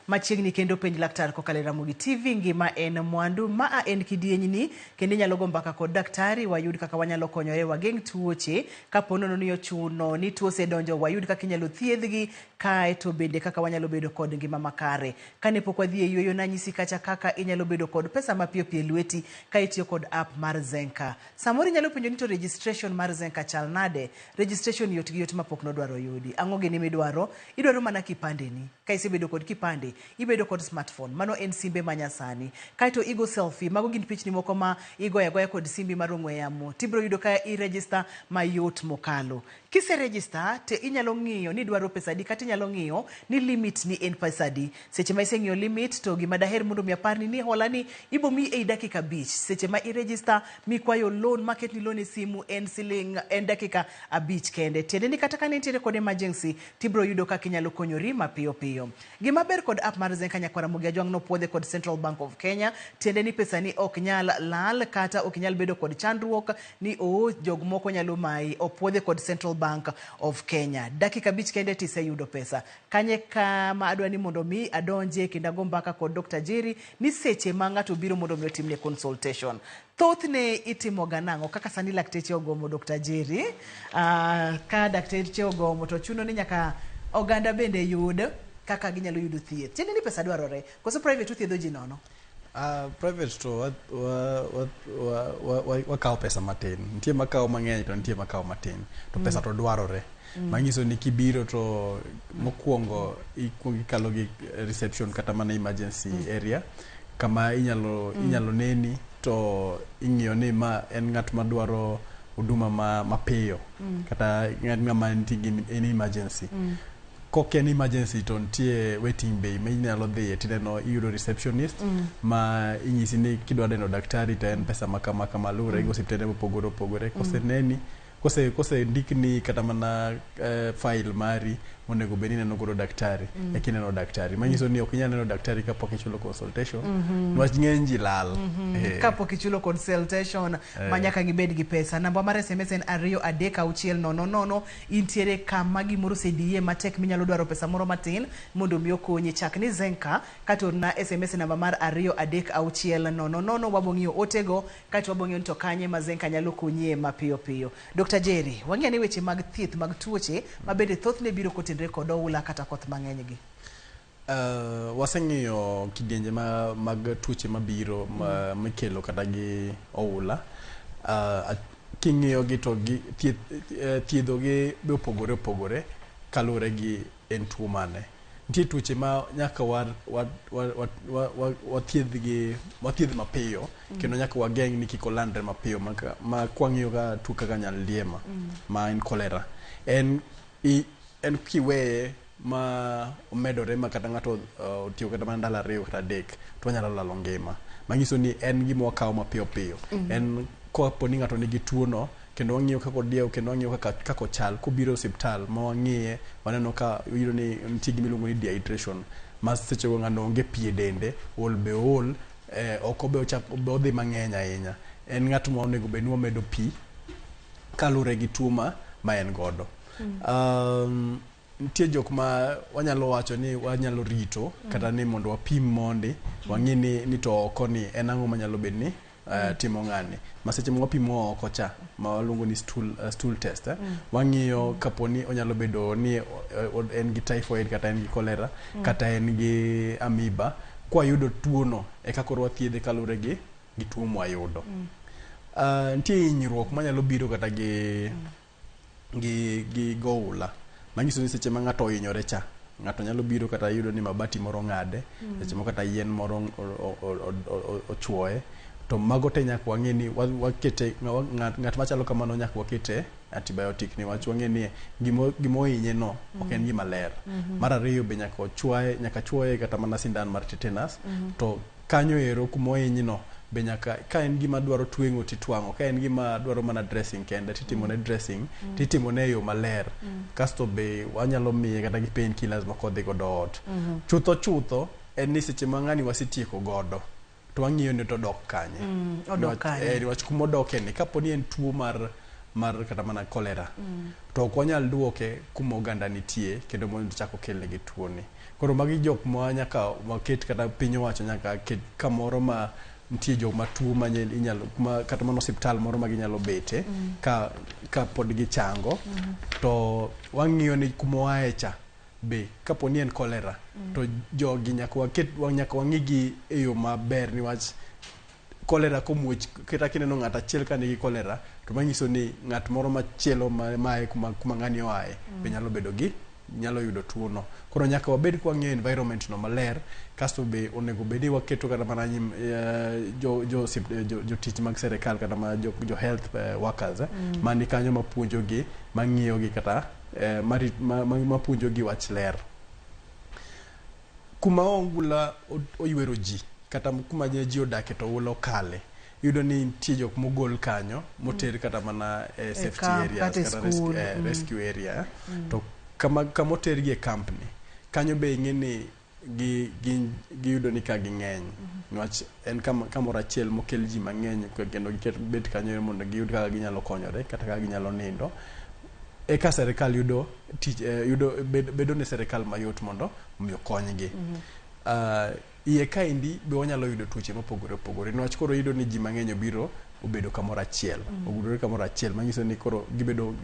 C: Machiegni kendo penj laktar kokalo e Ramogi TV, ngima en mwandu. Maa en kidienyni kendo inyalo go mbaka kod daktari wayud kaka wanyalo konyore wageng' tuoche. Kapo nono ni ochuno ni tuo osedonjo wayud kaka inyalo thiedhgi, kae to bende kaka wanyalo bedo kod ngima makare. Kane pok wadhi e yueyo nanyisi kacha kaka inyalo bedo kod pesa mapiyo piyo e lweti ka itiyo kod app mar Zenka. Samoro inyalo penjo ni to registration mar Zenka chal nade? Registration yot gi yot mapok nodwaro yudi. Ang'o gini midwaro? Idwaro mana kipandeni. Ka isebedo kod kipande, nade? Ibedo kod smartphone, mano en simbe ma nyasani. Kaeto igo selfie, mago gin pichni moko ma igoyo agoya kod simbi mar ong'we yamo. Tibiro yudo ka i register mayot mokalo. Kise register to inyalo ng'iyo ni idwaro pesa adi kata inyalo ng'iyo ni limit ni en pesa adi. Seche ma iseng'iyo limit to gima daher mondo mi aparni ni hola ni ibo miyi ei dakika 5. Seche ma i register mikwayo loan maketni loan e simu en siling en dakika 5 kende. Tiende ni kata ka ne nitiere kod emergency tibiro yudo kaka inyalo konyori mapiyo piyo. Gima ber kod app mar Zenka Nyakwara Ramogi Ajwang' nopuodhe kod Central Bank of Kenya. Tiende ni pesa ni ok nyal lal kata ok inyal bedo kod chandruok ni oo jog moko nyalo mayi. Opuodhe kod Central Bank of Kenya. Dakika 5 kende tiseyudo pesa. Kanye kama adwa ni mondo mi adonje kendo ago mbaka kod Dr. Jerry ni seche ma ng'ato biro mondo mi otimne consultation. Thothne itimoga nang'o kaka sani lakteche ogomo Dr. Jerry? Ka dakteche ogomo to chuno ni nyaka oganda bende yud kaka ginyalo yudo thieth. Tiende ni pesa dwarore. Koso private uthiedho ji nono?
D: Private to wakawo pesa matin. Nitie makawo mang'eny to nitie makawo matin. To pesa to dwarore. Manyiso ni kibiro to mokwongo ikuongo ikalo gi reception kata mana emergency area kama inyalo neni to ing'iyo ni ma en ng'at madwaro huduma mapiyo kata ng'ama nitie gi en emergency. Kok en emergency to nitie waiting bay ma inyalo dhiye tineno iyudo receptionist ma inyisi ni kidwa neno daktari to en pesa ma kama kama luwore gi osiptende mopogore opogore. Koseneni kose ndikni kata mana file mari monego bed ni ineno godo daktari eka ineno daktari. Manyiso ni ok inyal neno daktari kapok ichulo consultation niwach ng'eny ji lal.
C: Kapok ichulo consultation ma nyaka gibed gi pesa. Namba mar SMS en 2 3 6 0 0. Intiere kama gimoro osediye matek minyalo dwaro pesa moro matin mondo mi okonyi. Chak ni Zenka kato orna SMS namba mar 2 3 6 0 0. Wabo ng'iyo otego kato wabo ng'iyo ni to kanye ma Zenka nyalo konyie mapiyo piyo. Dr. Jerry, wang'eyo ni weche mag thieth mag tuoche ma bende thothne biro kotenre kod oula kata koth mang'eny gi.
D: Waseng'iyo kidienje mag tuoche mabiro mikelo kata gi oula. King'iyo gi to thiedho gi be opogore opogore kaluwore gi en tuo mane. Nitie tuoche ma nyaka wathiedh mapiyo kendo nyaka wageng' ni kik olandre mapiyo ma kwang'iyo ga tuo kaka nyaldiema ma en cholera. En kiweye ma omedore ma kata ng'ato otiyo kata mana ndalo 2 kata 3 to onyalo lalo ngima. Manyiso ni en gima wakawo mapiyo piyo. En kapo ni ng'ato nigi tuo no kendo wang'iyo kaka odiewo kendo wang'iyo kaka ochal kobiro e osiptal ma wang'iye waneno ka iyudo ni nitie gima iluongo ni dehydration ma seche go ng'ano onge pi e dende, ol be ool, oko be odhi mang'eny ahinya. En ng'at ma onego bed ni wamedo pi kaluwore gi tuo ma en godo. Nitie jok ma wanyalo wacho ni wanyalo rito kata ni mondo wapim mondi wang'i ni to oko ni en ang'o manyalo bed ni timo ng'ani. Ma seche ma wapimo oko cha ma waluongo ni stool test wang'iyo kapo ni onyalo bedo ni en gi typhoid kata en gi cholera kata en gi amoeba. Kwayudo tuo no eka koro wathiedhe kaluwore gi tuo mwayudo. Nitie hinyruok manyalo biro kata gi oula. Manyiso ni seche ma ng'ato ohinyore cha ng'ato nyalo biro kata yudo ni mabati moro ng'ade, seche moko kata yien moro ochuoye. To mago te nyaka wang'e ni wakete ng'at machalo kamano nyaka wakete antibiotic niwach wang'e ni gima ohinye no ok en gima ler. Mar ariyo be nyaka chuoye kata mana sindan mar tetanus. To kanyo ero kuma ohinyi no be nyaka ka en gima dwaro tweng'o titwang'o, ka en gima dwaro mana dressing kende titimone dressing titimone e yo maler. Kasto be wanyalo miye kata gi painkillers ma kodhi godo ot. Chutho chutho en ni seche ma ng'ani wasetieko godo to wang'iyo ni to odok kanye.
C: Odok kanye.
D: Niwach kuma odoke ni kapo ni en tuo mar kata mana cholera to ok wanyal duoke kuma oganda nitie kendo mondo chak okelne gi tuo ni. Koro magi jok ma nyaka waket kata piny owacho nyaka ket kamoro ma nitie jok matuo ma inyalo kata mana osiptal moro ma ginyalo bete ka pod gichango. To wang'iyo ni kuma oaye cha be kapo ni en cholera to jogi nyaka wang'i gi e yo maber niwach cholera komuoch kata kineno ng'at achiel ka nigi cholera to manyiso ni ng'at moro machielo maaye kuma ng'ani oaye be nyalo bedo gi nyalo yudo tuo no. Koro nyaka wabed ka wang'iyo environment no maler, kasto be onego bed ni waketo kata mana nyim, jo, jo, jo, jotich mag serikal kata mana jo, jo health workers mani kanyo mapuonjogi, mang'iyogi kata mapuonjogi wach ler. Kuma oula oywero ji kata kuma ji odake to oula okale, iyudo ni nitie jok mogol kanyo moter kata mana e safety
C: camp,
D: areas
C: kata e
D: kata
C: school,
D: rescue area. To kama otergi e camp ni kanyo be ing'e ni giyudo ni ka ging'eny, niwach en kamoro achiel mokel ji mang'eny kendo giket bet kanyo mondo giyud kaka ginyalo konyore kata kaka ginyalo nindo. Eka serikal yudo tich, yudo bedo ne serikal mayot mondo omi okonygi. Iye kaendi be wanyalo yudo tuoche mopogore opogore, niwach koro iyudo ni ji mang'eny obiro obedo kamoro achiel, ogudore kamoro achiel, manyiso ni koro gibedo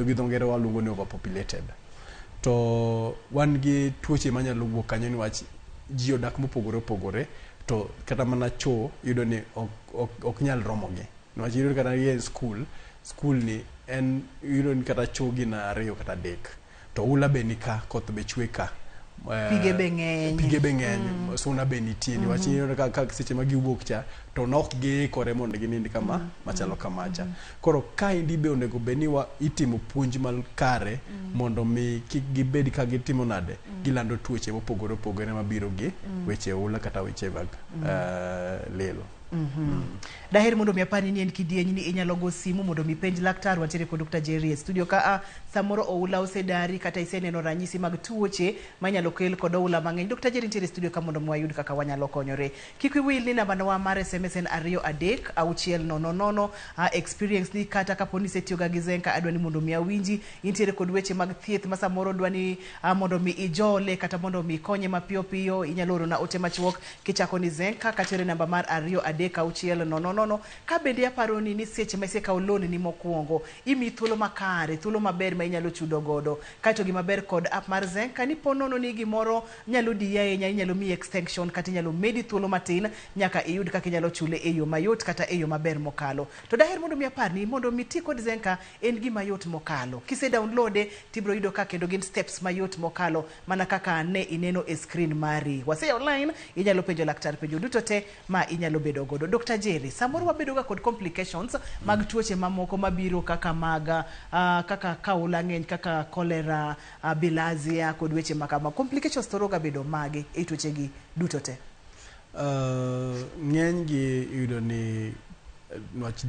D: gi dho ngere waluongo ni overpopulated. To wan gi tuoche manyalo wuok kanyo niwach ji odak mopogore opogore, to kata mana choo iyudo ni ok nyal romogi, niwach iyudo kata e school ni en iyudo ni kata choo gin 2 kata 3, to oula be ni ka, koth be chwe ka,
C: pige be ng'eny,
D: pige be ng'eny, suna be nitie, niwach iyudo ka seche ma giwuok cha to nok giikore mondo ginind kama machalo kamacha. Koro kaendi be onego bed ni itimo puonj makare mondo mi kik gibed ka gitimo nade, gilando tuoche mopogore opogore mabiro gi weche oula kata weche mag lil.
C: Daher mondo mi apani ni en kidieny ni inyalo go simu mondo mi penj laktar. Wantiere kod Dr. Jerry e studio ka samoro oula osedari kata iseneno ranyisi mag tuoche manyalo kel kod oula mang'eny. Dr. Jerry nitiere e studio ka mondo mi wayud kaka wanyalo konyore. Kik wiwil ni namba wa mar SMS en 2 3 6 0 0. Experience ni kata kapo ni isetiyoga gi Zenka, adwa ni mondo mi awinji. Intiere kod weche mag thieth ma samoro dwa ni mondo mi ijole kata mondo mi ikonye mapiyo piyo, inyalo orona ote machuok kichako ni Zenka katere namba mar 2 3 6 0 0. Ka bende aparo ni seche ma isekawo loan ni mokwongo, imi thuolo makare, thuolo maber ma inyalo chudo godo. Kaeto gima ber kod app mar Zenka ni po nono ni gimoro nyalo diyi ahinya, inyalo miyi extension kata inyalo medi thuolo matin nyaka iyud kaka inyalo chule e yo mayot kata e yo maber mokalo. To daher mondo mi apar ni mondo mi ti kod Zenka en gima yot mokalo. Kise downloade tibiro yudo ka kendo gin steps mayot mokalo mana kaka ne ineno e screen mari. Wase online inyalo penjo laktar penjo duto te ma inyalo bedo godo. Dr. Jerry, samoro wabedo ga kod complications mag tuoche mamoko mabiro kaka mag kaka kaula ng'eny, kaka cholera, bilharzia kod weche makama. Complications thoro ga bedo mage e tuoche gi duto te?
D: Ng'eny gi iyudo ni niwach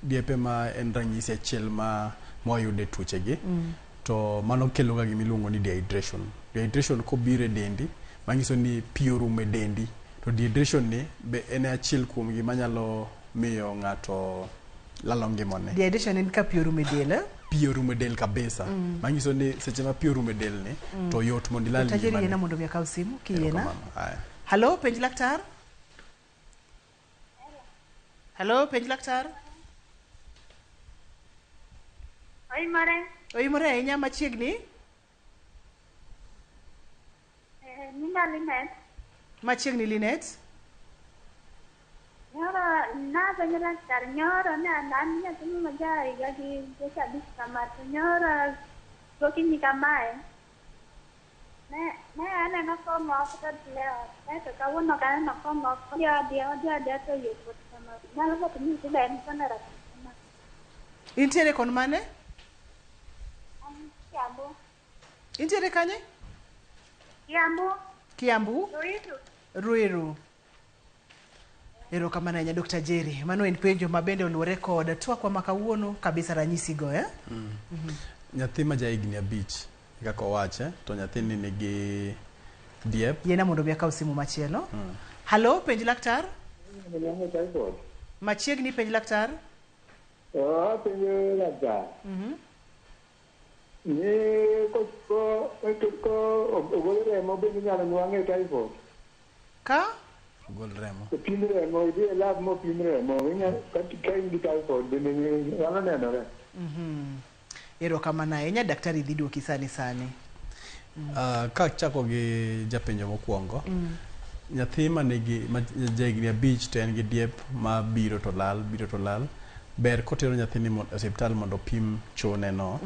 D: diep ema en ranyisi achiel ma wayudo e tuoche gi. To mano kelo ga gima iluongo ni dehydration. Dehydration kobiro e dendi, manyiso ni pi orumo e dendi. To dehydration ni be en achiel kuom gima nyalo miyo ng'ato lalo ngimane.
C: Dehydration en ka pi orumo e del, eh?
D: Pi orumo e del kabisa. Manyiso ni seche ma pi orumo e del ni, to yot mondo ilal
C: Dr. Jerry,
D: ngimani.
C: yiena mondo mi akaw simu kiyiena.
D: Erokamano.
C: Hello, penj laktar. Hello, penj laktar.
B: Oimore.
C: Oimore ahinya machiegni.
B: Nyinga Linet.
C: Machiegni Linet.
B: Nyoro napenjo laktar nyoro ne an nyathi ma ja higa gi dweche 5 kama, to nyoro gokinyi kamae ne aneno kong'ok to lewo, kaeto kawuono ok aneno kong'ok, odhi adiya to yie kuot kama. Nyalo bet ni shida en cholera kama.
C: Intiere kon mane?
B: Kiambu.
C: Intiere kanye?
B: Kiambu.
C: Kiambu?
B: Ruiru.
C: Ruiru. Erokamano ahinya Dr. Jerry. Mano en penjo ma bende oluwore kod twakwa ma kawuono kabisa ranyisi go, eh?
D: Nyathi ma ja higni 5 kaka owache, to nyathini nigi diep.
C: Yiena mondo mi akaw simu machielo. Hello, penj laktar. Machiegni penj laktar.
E: Penjo laktar. Ni ko ogol remo bende inyalo nwang'e typhoid?
C: Ka?
D: Ogol remo.
E: Opim remo, idhi e lab mopim remo, ka in gi typhoid bende nyalo nenore.
C: Erokamano ahinya, daktari dhi duoki sani sani.
D: Ka chako gi japenjo mokwongo, nyathi ma nigi ma ja higni 5 to en gi diep ma biro to lal, biro to lal. Ber kotero nyathini e osiptal mondo opim chone no.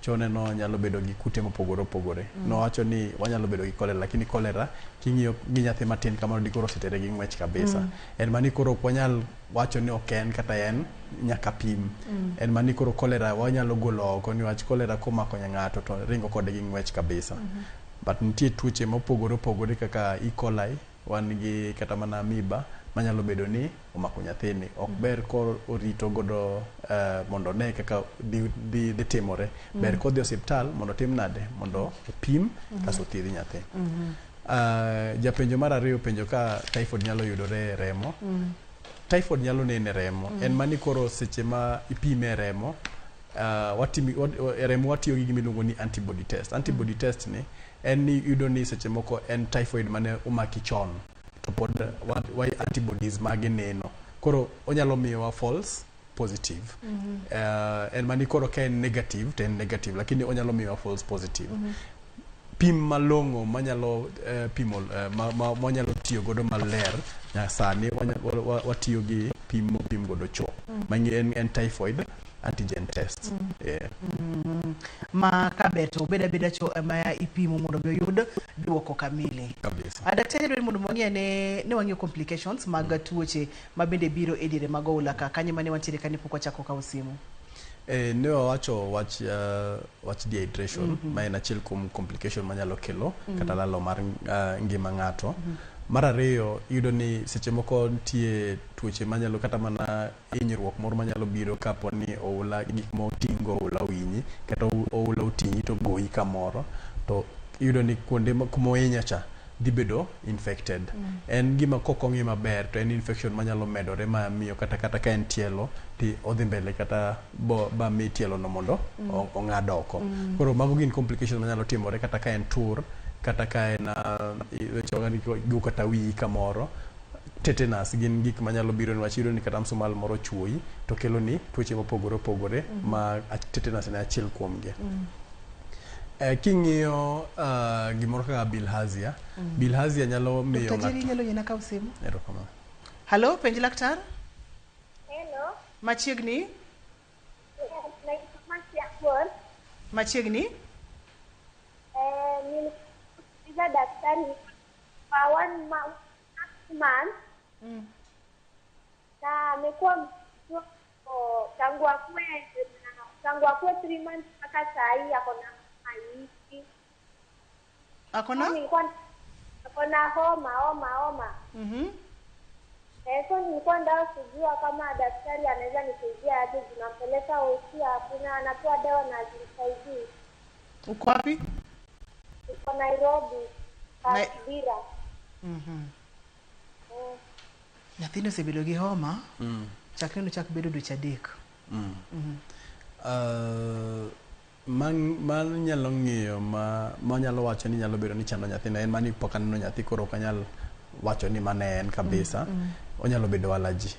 D: Chone no nyalo bedo gi kute mopogore opogore. Nowacho ni wanyalo bedo gi cholera, lakini cholera king'iyo gi nyathi matin kamano dikoro osetere gi ng'wech kabisa. En mani koro ok wanyal wacho ni ok en kata en nyaka pim. En mani koro cholera wanyalo golo oko niwach cholera komako ng'ato to ringo kode gi ng'wech kabisa. But nitie tuoche mopogore opogore kaka E. coli, wan gi kata mana amoeba manyalo bedo ni omako nyathini. Ok ber ko orito godo mondo one kaka dhi timore. Ber kodhi osiptal mondo otim nade? Mondo opim kasto othiedh nyathi. Japenjo mar ariyo penjo ka typhoid nyalo yudore e remo. Typhoid nyalo neno e remo. En mani koro seche ma ipime e remo, e remo watiyo gi gima iluongo ni antibody test. Antibody test ni en ni iyudo ni seche moko en typhoid mane omaki chon to pod antibodies mage neno. Koro onyalo miyowa false positive. En mani koro ka en negative to en negative, lakini onyalo miyowa false positive. Pim malong'o manyalo pimo manyalo tiyo godo maler sani watiyo gi pim mopim godo cho. Ma en typhoid antigen test. Yeah.
C: Ma kaber to obed abeda cho ema ipimo mondo mi oyud duoko kamili.
D: Kabisa.
C: Daktari dwaro mondo wang'i ane ne wang'iyo complications mag tuoche ma bende biro e diere mag oula ka kanye mane wantiere kane pok wachako kawo simu.
D: Ne wawacho wach dehydration ma en achiel kuom complication manyalo kelo kata lalo mar ngima ng'ato. Mar ariyo, iyudo ni seche moko nitie tuoche manyalo kata mana hinyruok moro manyalo biro kapo ni oula gik moting'o oula ohinyi kata oula oting'i to goyi kamoro to iyudo ni kuonde kumohinya cha dhi bedo infected. En gima kok ong'i maber to en infection manyalo medore ma miyo kata ka en tielo ti odhi mbele kata ba mi tielo no mondo ong'ad oko. Koro mago gin complications manyalo timore kata ka en tur, kata ka en go kata wiyi kamoro. Tetanus gin gik manyalo biro niwach iyudo ni kata msumal moro chuoyi to kelo ni tuoche mopogore opogore ma tetanus en achiel kuomgi. King'iyo gimoro kaka bilharzia, bilharzia nyalo miyo
C: Dr. Jerry nyalo yiena kawo simu.
D: Erokamano.
C: Hello, penj laktar.
B: Hello.
C: Machiegni. Machiegni.
B: Nilikuuliza daktari kwa 1 month. Na amekuwa tangu akue 3 months mpaka saa hii ako na homa.
C: Ako na?
B: Ako na homa. So nilikuwa nataka kujua kama daktari anaweza nisaidia aje, tunampeleka hospitali hakuna, anapewa dawa na hazisaidii.
C: Uko wapi?
B: Uko Nairobi. Kibera.
C: Nyathini osebedo gi homa. Chakre nochak bedo dweche 3.
D: Man nyalo ng'iyo ma nyalo wacho ni nyalo bedo ni chando nyathino en mani pok aneno nyathi koro ok anyal wacho ni mane en kabisa. Onyalo bedo allergy.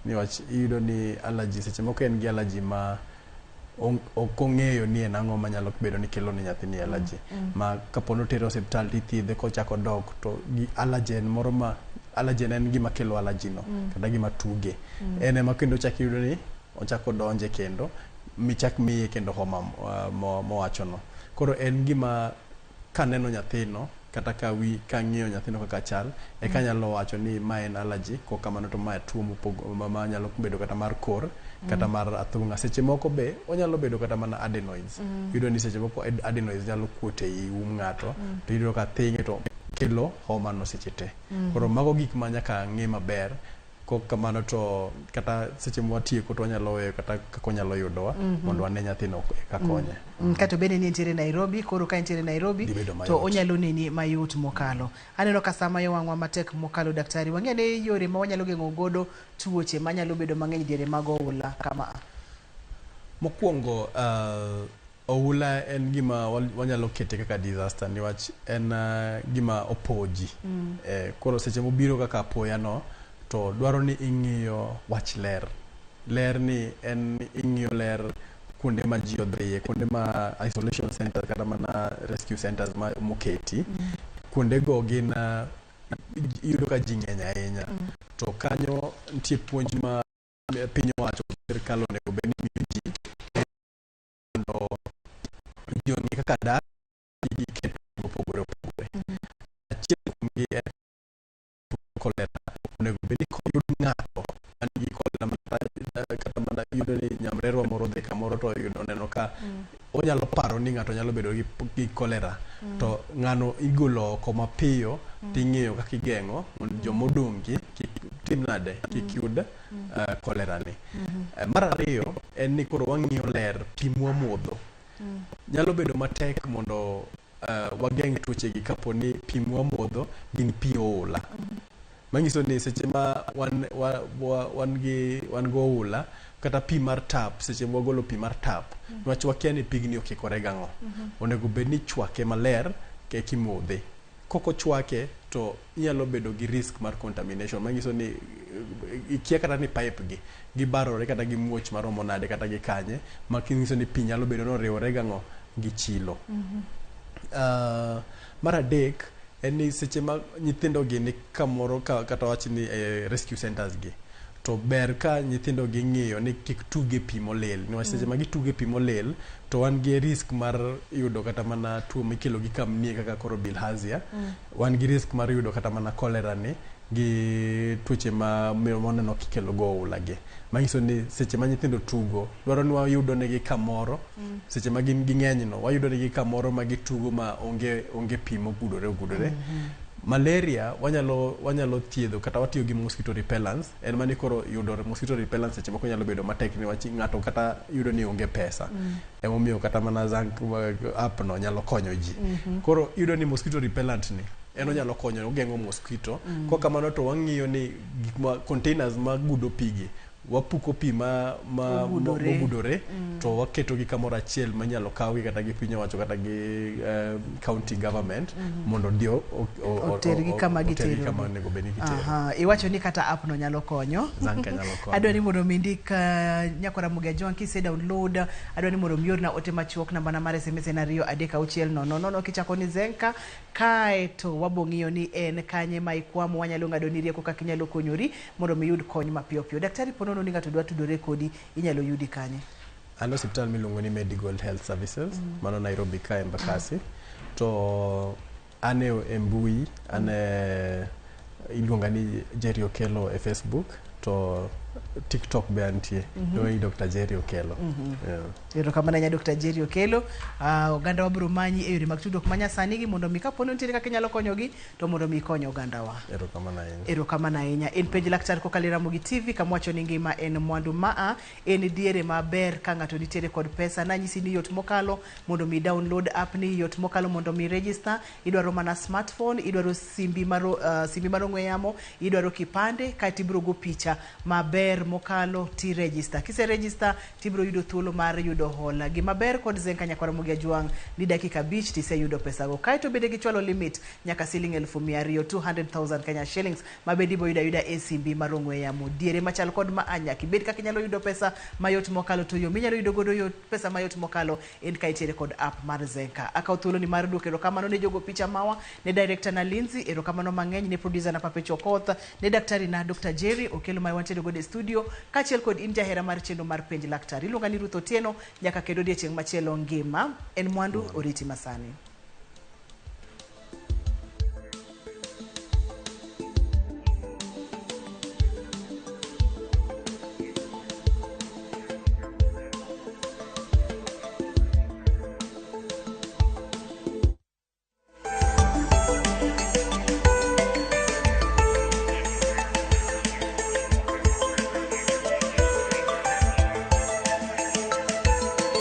D: Niwach iyudo ni allergy seche moko en gi allergy ma ok ong'eyo ni en ang'o manyalo bedo ni kelo ne nyathini allergy. Ma kapo ni otere osiptal tithiedhe kochako dok to gi allergen moro ma allergen en gima kelo allergy no kata gima tuge. En ema kendo chak iyudo ni ochako donje kendo michak miye kendo homa mowachono. Koro en gima kaneno nyathino kata ka kang'iyo nyathino kaka chal eka nyalo wacho ni ma en allergy, kok kamano to ma tuo ma nyalo bedo kata mar kor kata mar athung'a. Seche moko be onyalo bedo kata mana adenoids. Iyudo ni seche moko adenoids nyalo kuot ei um ng'ato to iyudo ka thinge to kelo homa no seche te. Koro mago gik ma nyaka ng'i maber. Kok kamano to kata seche mwatieko to wanyalo weyo kata kaka onyalo yudowa mondo wane nyathino eka konye.
C: Kata bende ni entiere Nairobi, koro ka entiere Nairobi to onyalo neni mayot mokalo. Aneno ka sama yo wang'wa matek mokalo daktari, wang'e ni yore ma wanyalo geng'o godo tuoche manyalo bedo mang'eny diere mag oula kama.
D: Mokwongo oula en gima wanyalo kete kaka disaster niwach en gima opoji. Koro seche mobiro kaka apoya no to dwaro ni ing'iyo wach ler. Ler ni en ing'iyo ler kuonde ma ji odhiye, kuonde ma isolation centers kata mana rescue centers ma moketi. Kuonde go gin iyudo ka ji ng'eny ahinya. To kanyo nitie puonj ma piny owacho sirkal onego bed ni miyo ji mondo ji ong'e kaka dak gi keto mopogore opogore. Achiel kuomgi en kolera. Onego bed ni koyud ng'ato man gi kolera kata mana yudo ni nyamrerwa moro odhi kamoro to oyudo oneno ka onyalo paro ni ng'ato nyalo bedo gi kolera to ng'ano igolo oko mapiyo ting'iyo kaka igeng'o mondo jomodong' gi kik tim nade kik yud kolera ni. Mar ariyo en ni koro wang'iyo ler pi mwamodho. Nyalo bedo matek mondo wageng' tuoche gi kapo ni pi mwamodho gin pi oula. Manyiso ni seche ma wan, wa, wa, wan gi wan go oula kata pi mar tap seche ma wagolo pi mar tap niwach wakia ni pigni okikore gang'o. Onego bed ni ichwake maler eka imodhe. Kok ochwake to inyalo bedo gi risk mar contamination manyiso ni ikia kata ni pipe gi gibarore kata gimuoch maromo nade kata gi kanye manyiso ni pi nyalo bedo ni oriwore gang'o gi chilo. Mar adek en ni seche ma nyithindo gi ni kamoro kata wach ni rescue centers gi to ber ka nyithindo gi ng'iyo ni kik tuge pi molil niwach seche ma gituge pi molil to wan gi risk mar yudo kata mana tuo mikelo gi kamnie kaka koro bilharzia. Wan gi risk mar yudo kata mana cholera ni gi tuoche ma moneno kikelo go oula gi. Manyiso ni seche ma nyithindo tugo dwaro ni wayudo negi kamoro seche ma gin ging'eny no wayudo negi kamoro ma gitugo ma onge pi mogudore ogudore. Malaria wanyalo thiedho kata watiyo gi mosquito repellents en mani koro yudo mosquito repellents seche moko nyalo bedo matek niwach ng'ato kata yudo ni onge pesa. Emomiyo kata mana Zank app no nyalo konyo ji. Koro iyudo ni mosquito repellent ni en onyalo konyo ogeng'o mosquito. Kok kamano to wang'iyo ni gik ma containers magudo pi gi wapuko pi ma mogudore to waketo gi kamoro achiel manyalo kawgi kata gi piny owacho kata gi county government mondo odhi
C: otergi kama
D: gitero kama onego bed ni gitero.
C: Iwacho ni kata app no nyalo konyo.
D: Zanka nyalo konyo.
C: Adwa ni mondo mi ndik nyakwara Muga Joan kise download adwa ni mondo mi orna ote machuok namba na mar SMS en 2 3 6 0 0 kichako ni Zenka kae to wabong'iyo ni en kanye ma ikwamo wanyalo ng'ado ni rieko kaka inyalo konyori mondo mi yud kony mapiyo piyo. Daktari ponono ni ng'ato dwa tudore kodi inyalo yudi kanye?
D: An osiptal miluongo ni Medigold Health Services mano Nairobi ka Embakasi to an e mbui an iluonga ni Jerry Okello e Facebook to TikTok be antie iluonga ni Dr. Jerry Okello.
C: Erokamano ahinya Dr. Jerry Okello. Oganda wa biro manyi e yore mag tudruok manyasani gi mondo mi kapo ni nitiere kaka inyalo konyogi to mondo mi ikony ogandawa.
D: Erokamano ahinya.
C: Erokamano ahinya. En Penj Laktar kokalo e Ramogi TV kama wacho ni ngima en mwandu maa en diere maber ka ng'ato nitiere kod pesa. Nanyisi ni yot mokalo mondo mi download app ni yot mokalo mondo mi register. Idwaro mana smartphone, idwaro simbi mar ong'we yamo, idwaro kipande kaeto ibiro go picha maber mokalo ti register. Kise register tibiro yudo thuolo mar yudo hola. Gima ber kod Zenka nyakwara Mugia Jwang' ni dakika 5 tiseyudo pesago. Kaeto bende gichwalo limit nyaka siling 200,000 200,000 Kenya shillings mabende ibo yudo ayuda e simbi mar ong'we yamo. Diere machal kod ma nyaka ibed kaka inyalo yudo pesa mayot mokalo to yo minyalo yudo godo pesa mayot mokalo en ka itiere kod app mar Zenka. Akawo thuolo ni mar duoko erokamano ne jogo picha mawa, ne director na Lindsay, erokamano mang'eny ne producer na Papecho Okoth, ne daktari na Dr. Jerry Okello ma wantiere godo e studio kaachiel kod in jahera mar chenro mar Penj Laktar. Iluonga ni Ruth Otieno nyaka kendo odiechieng' machielo ngima en mwandu oriti masani.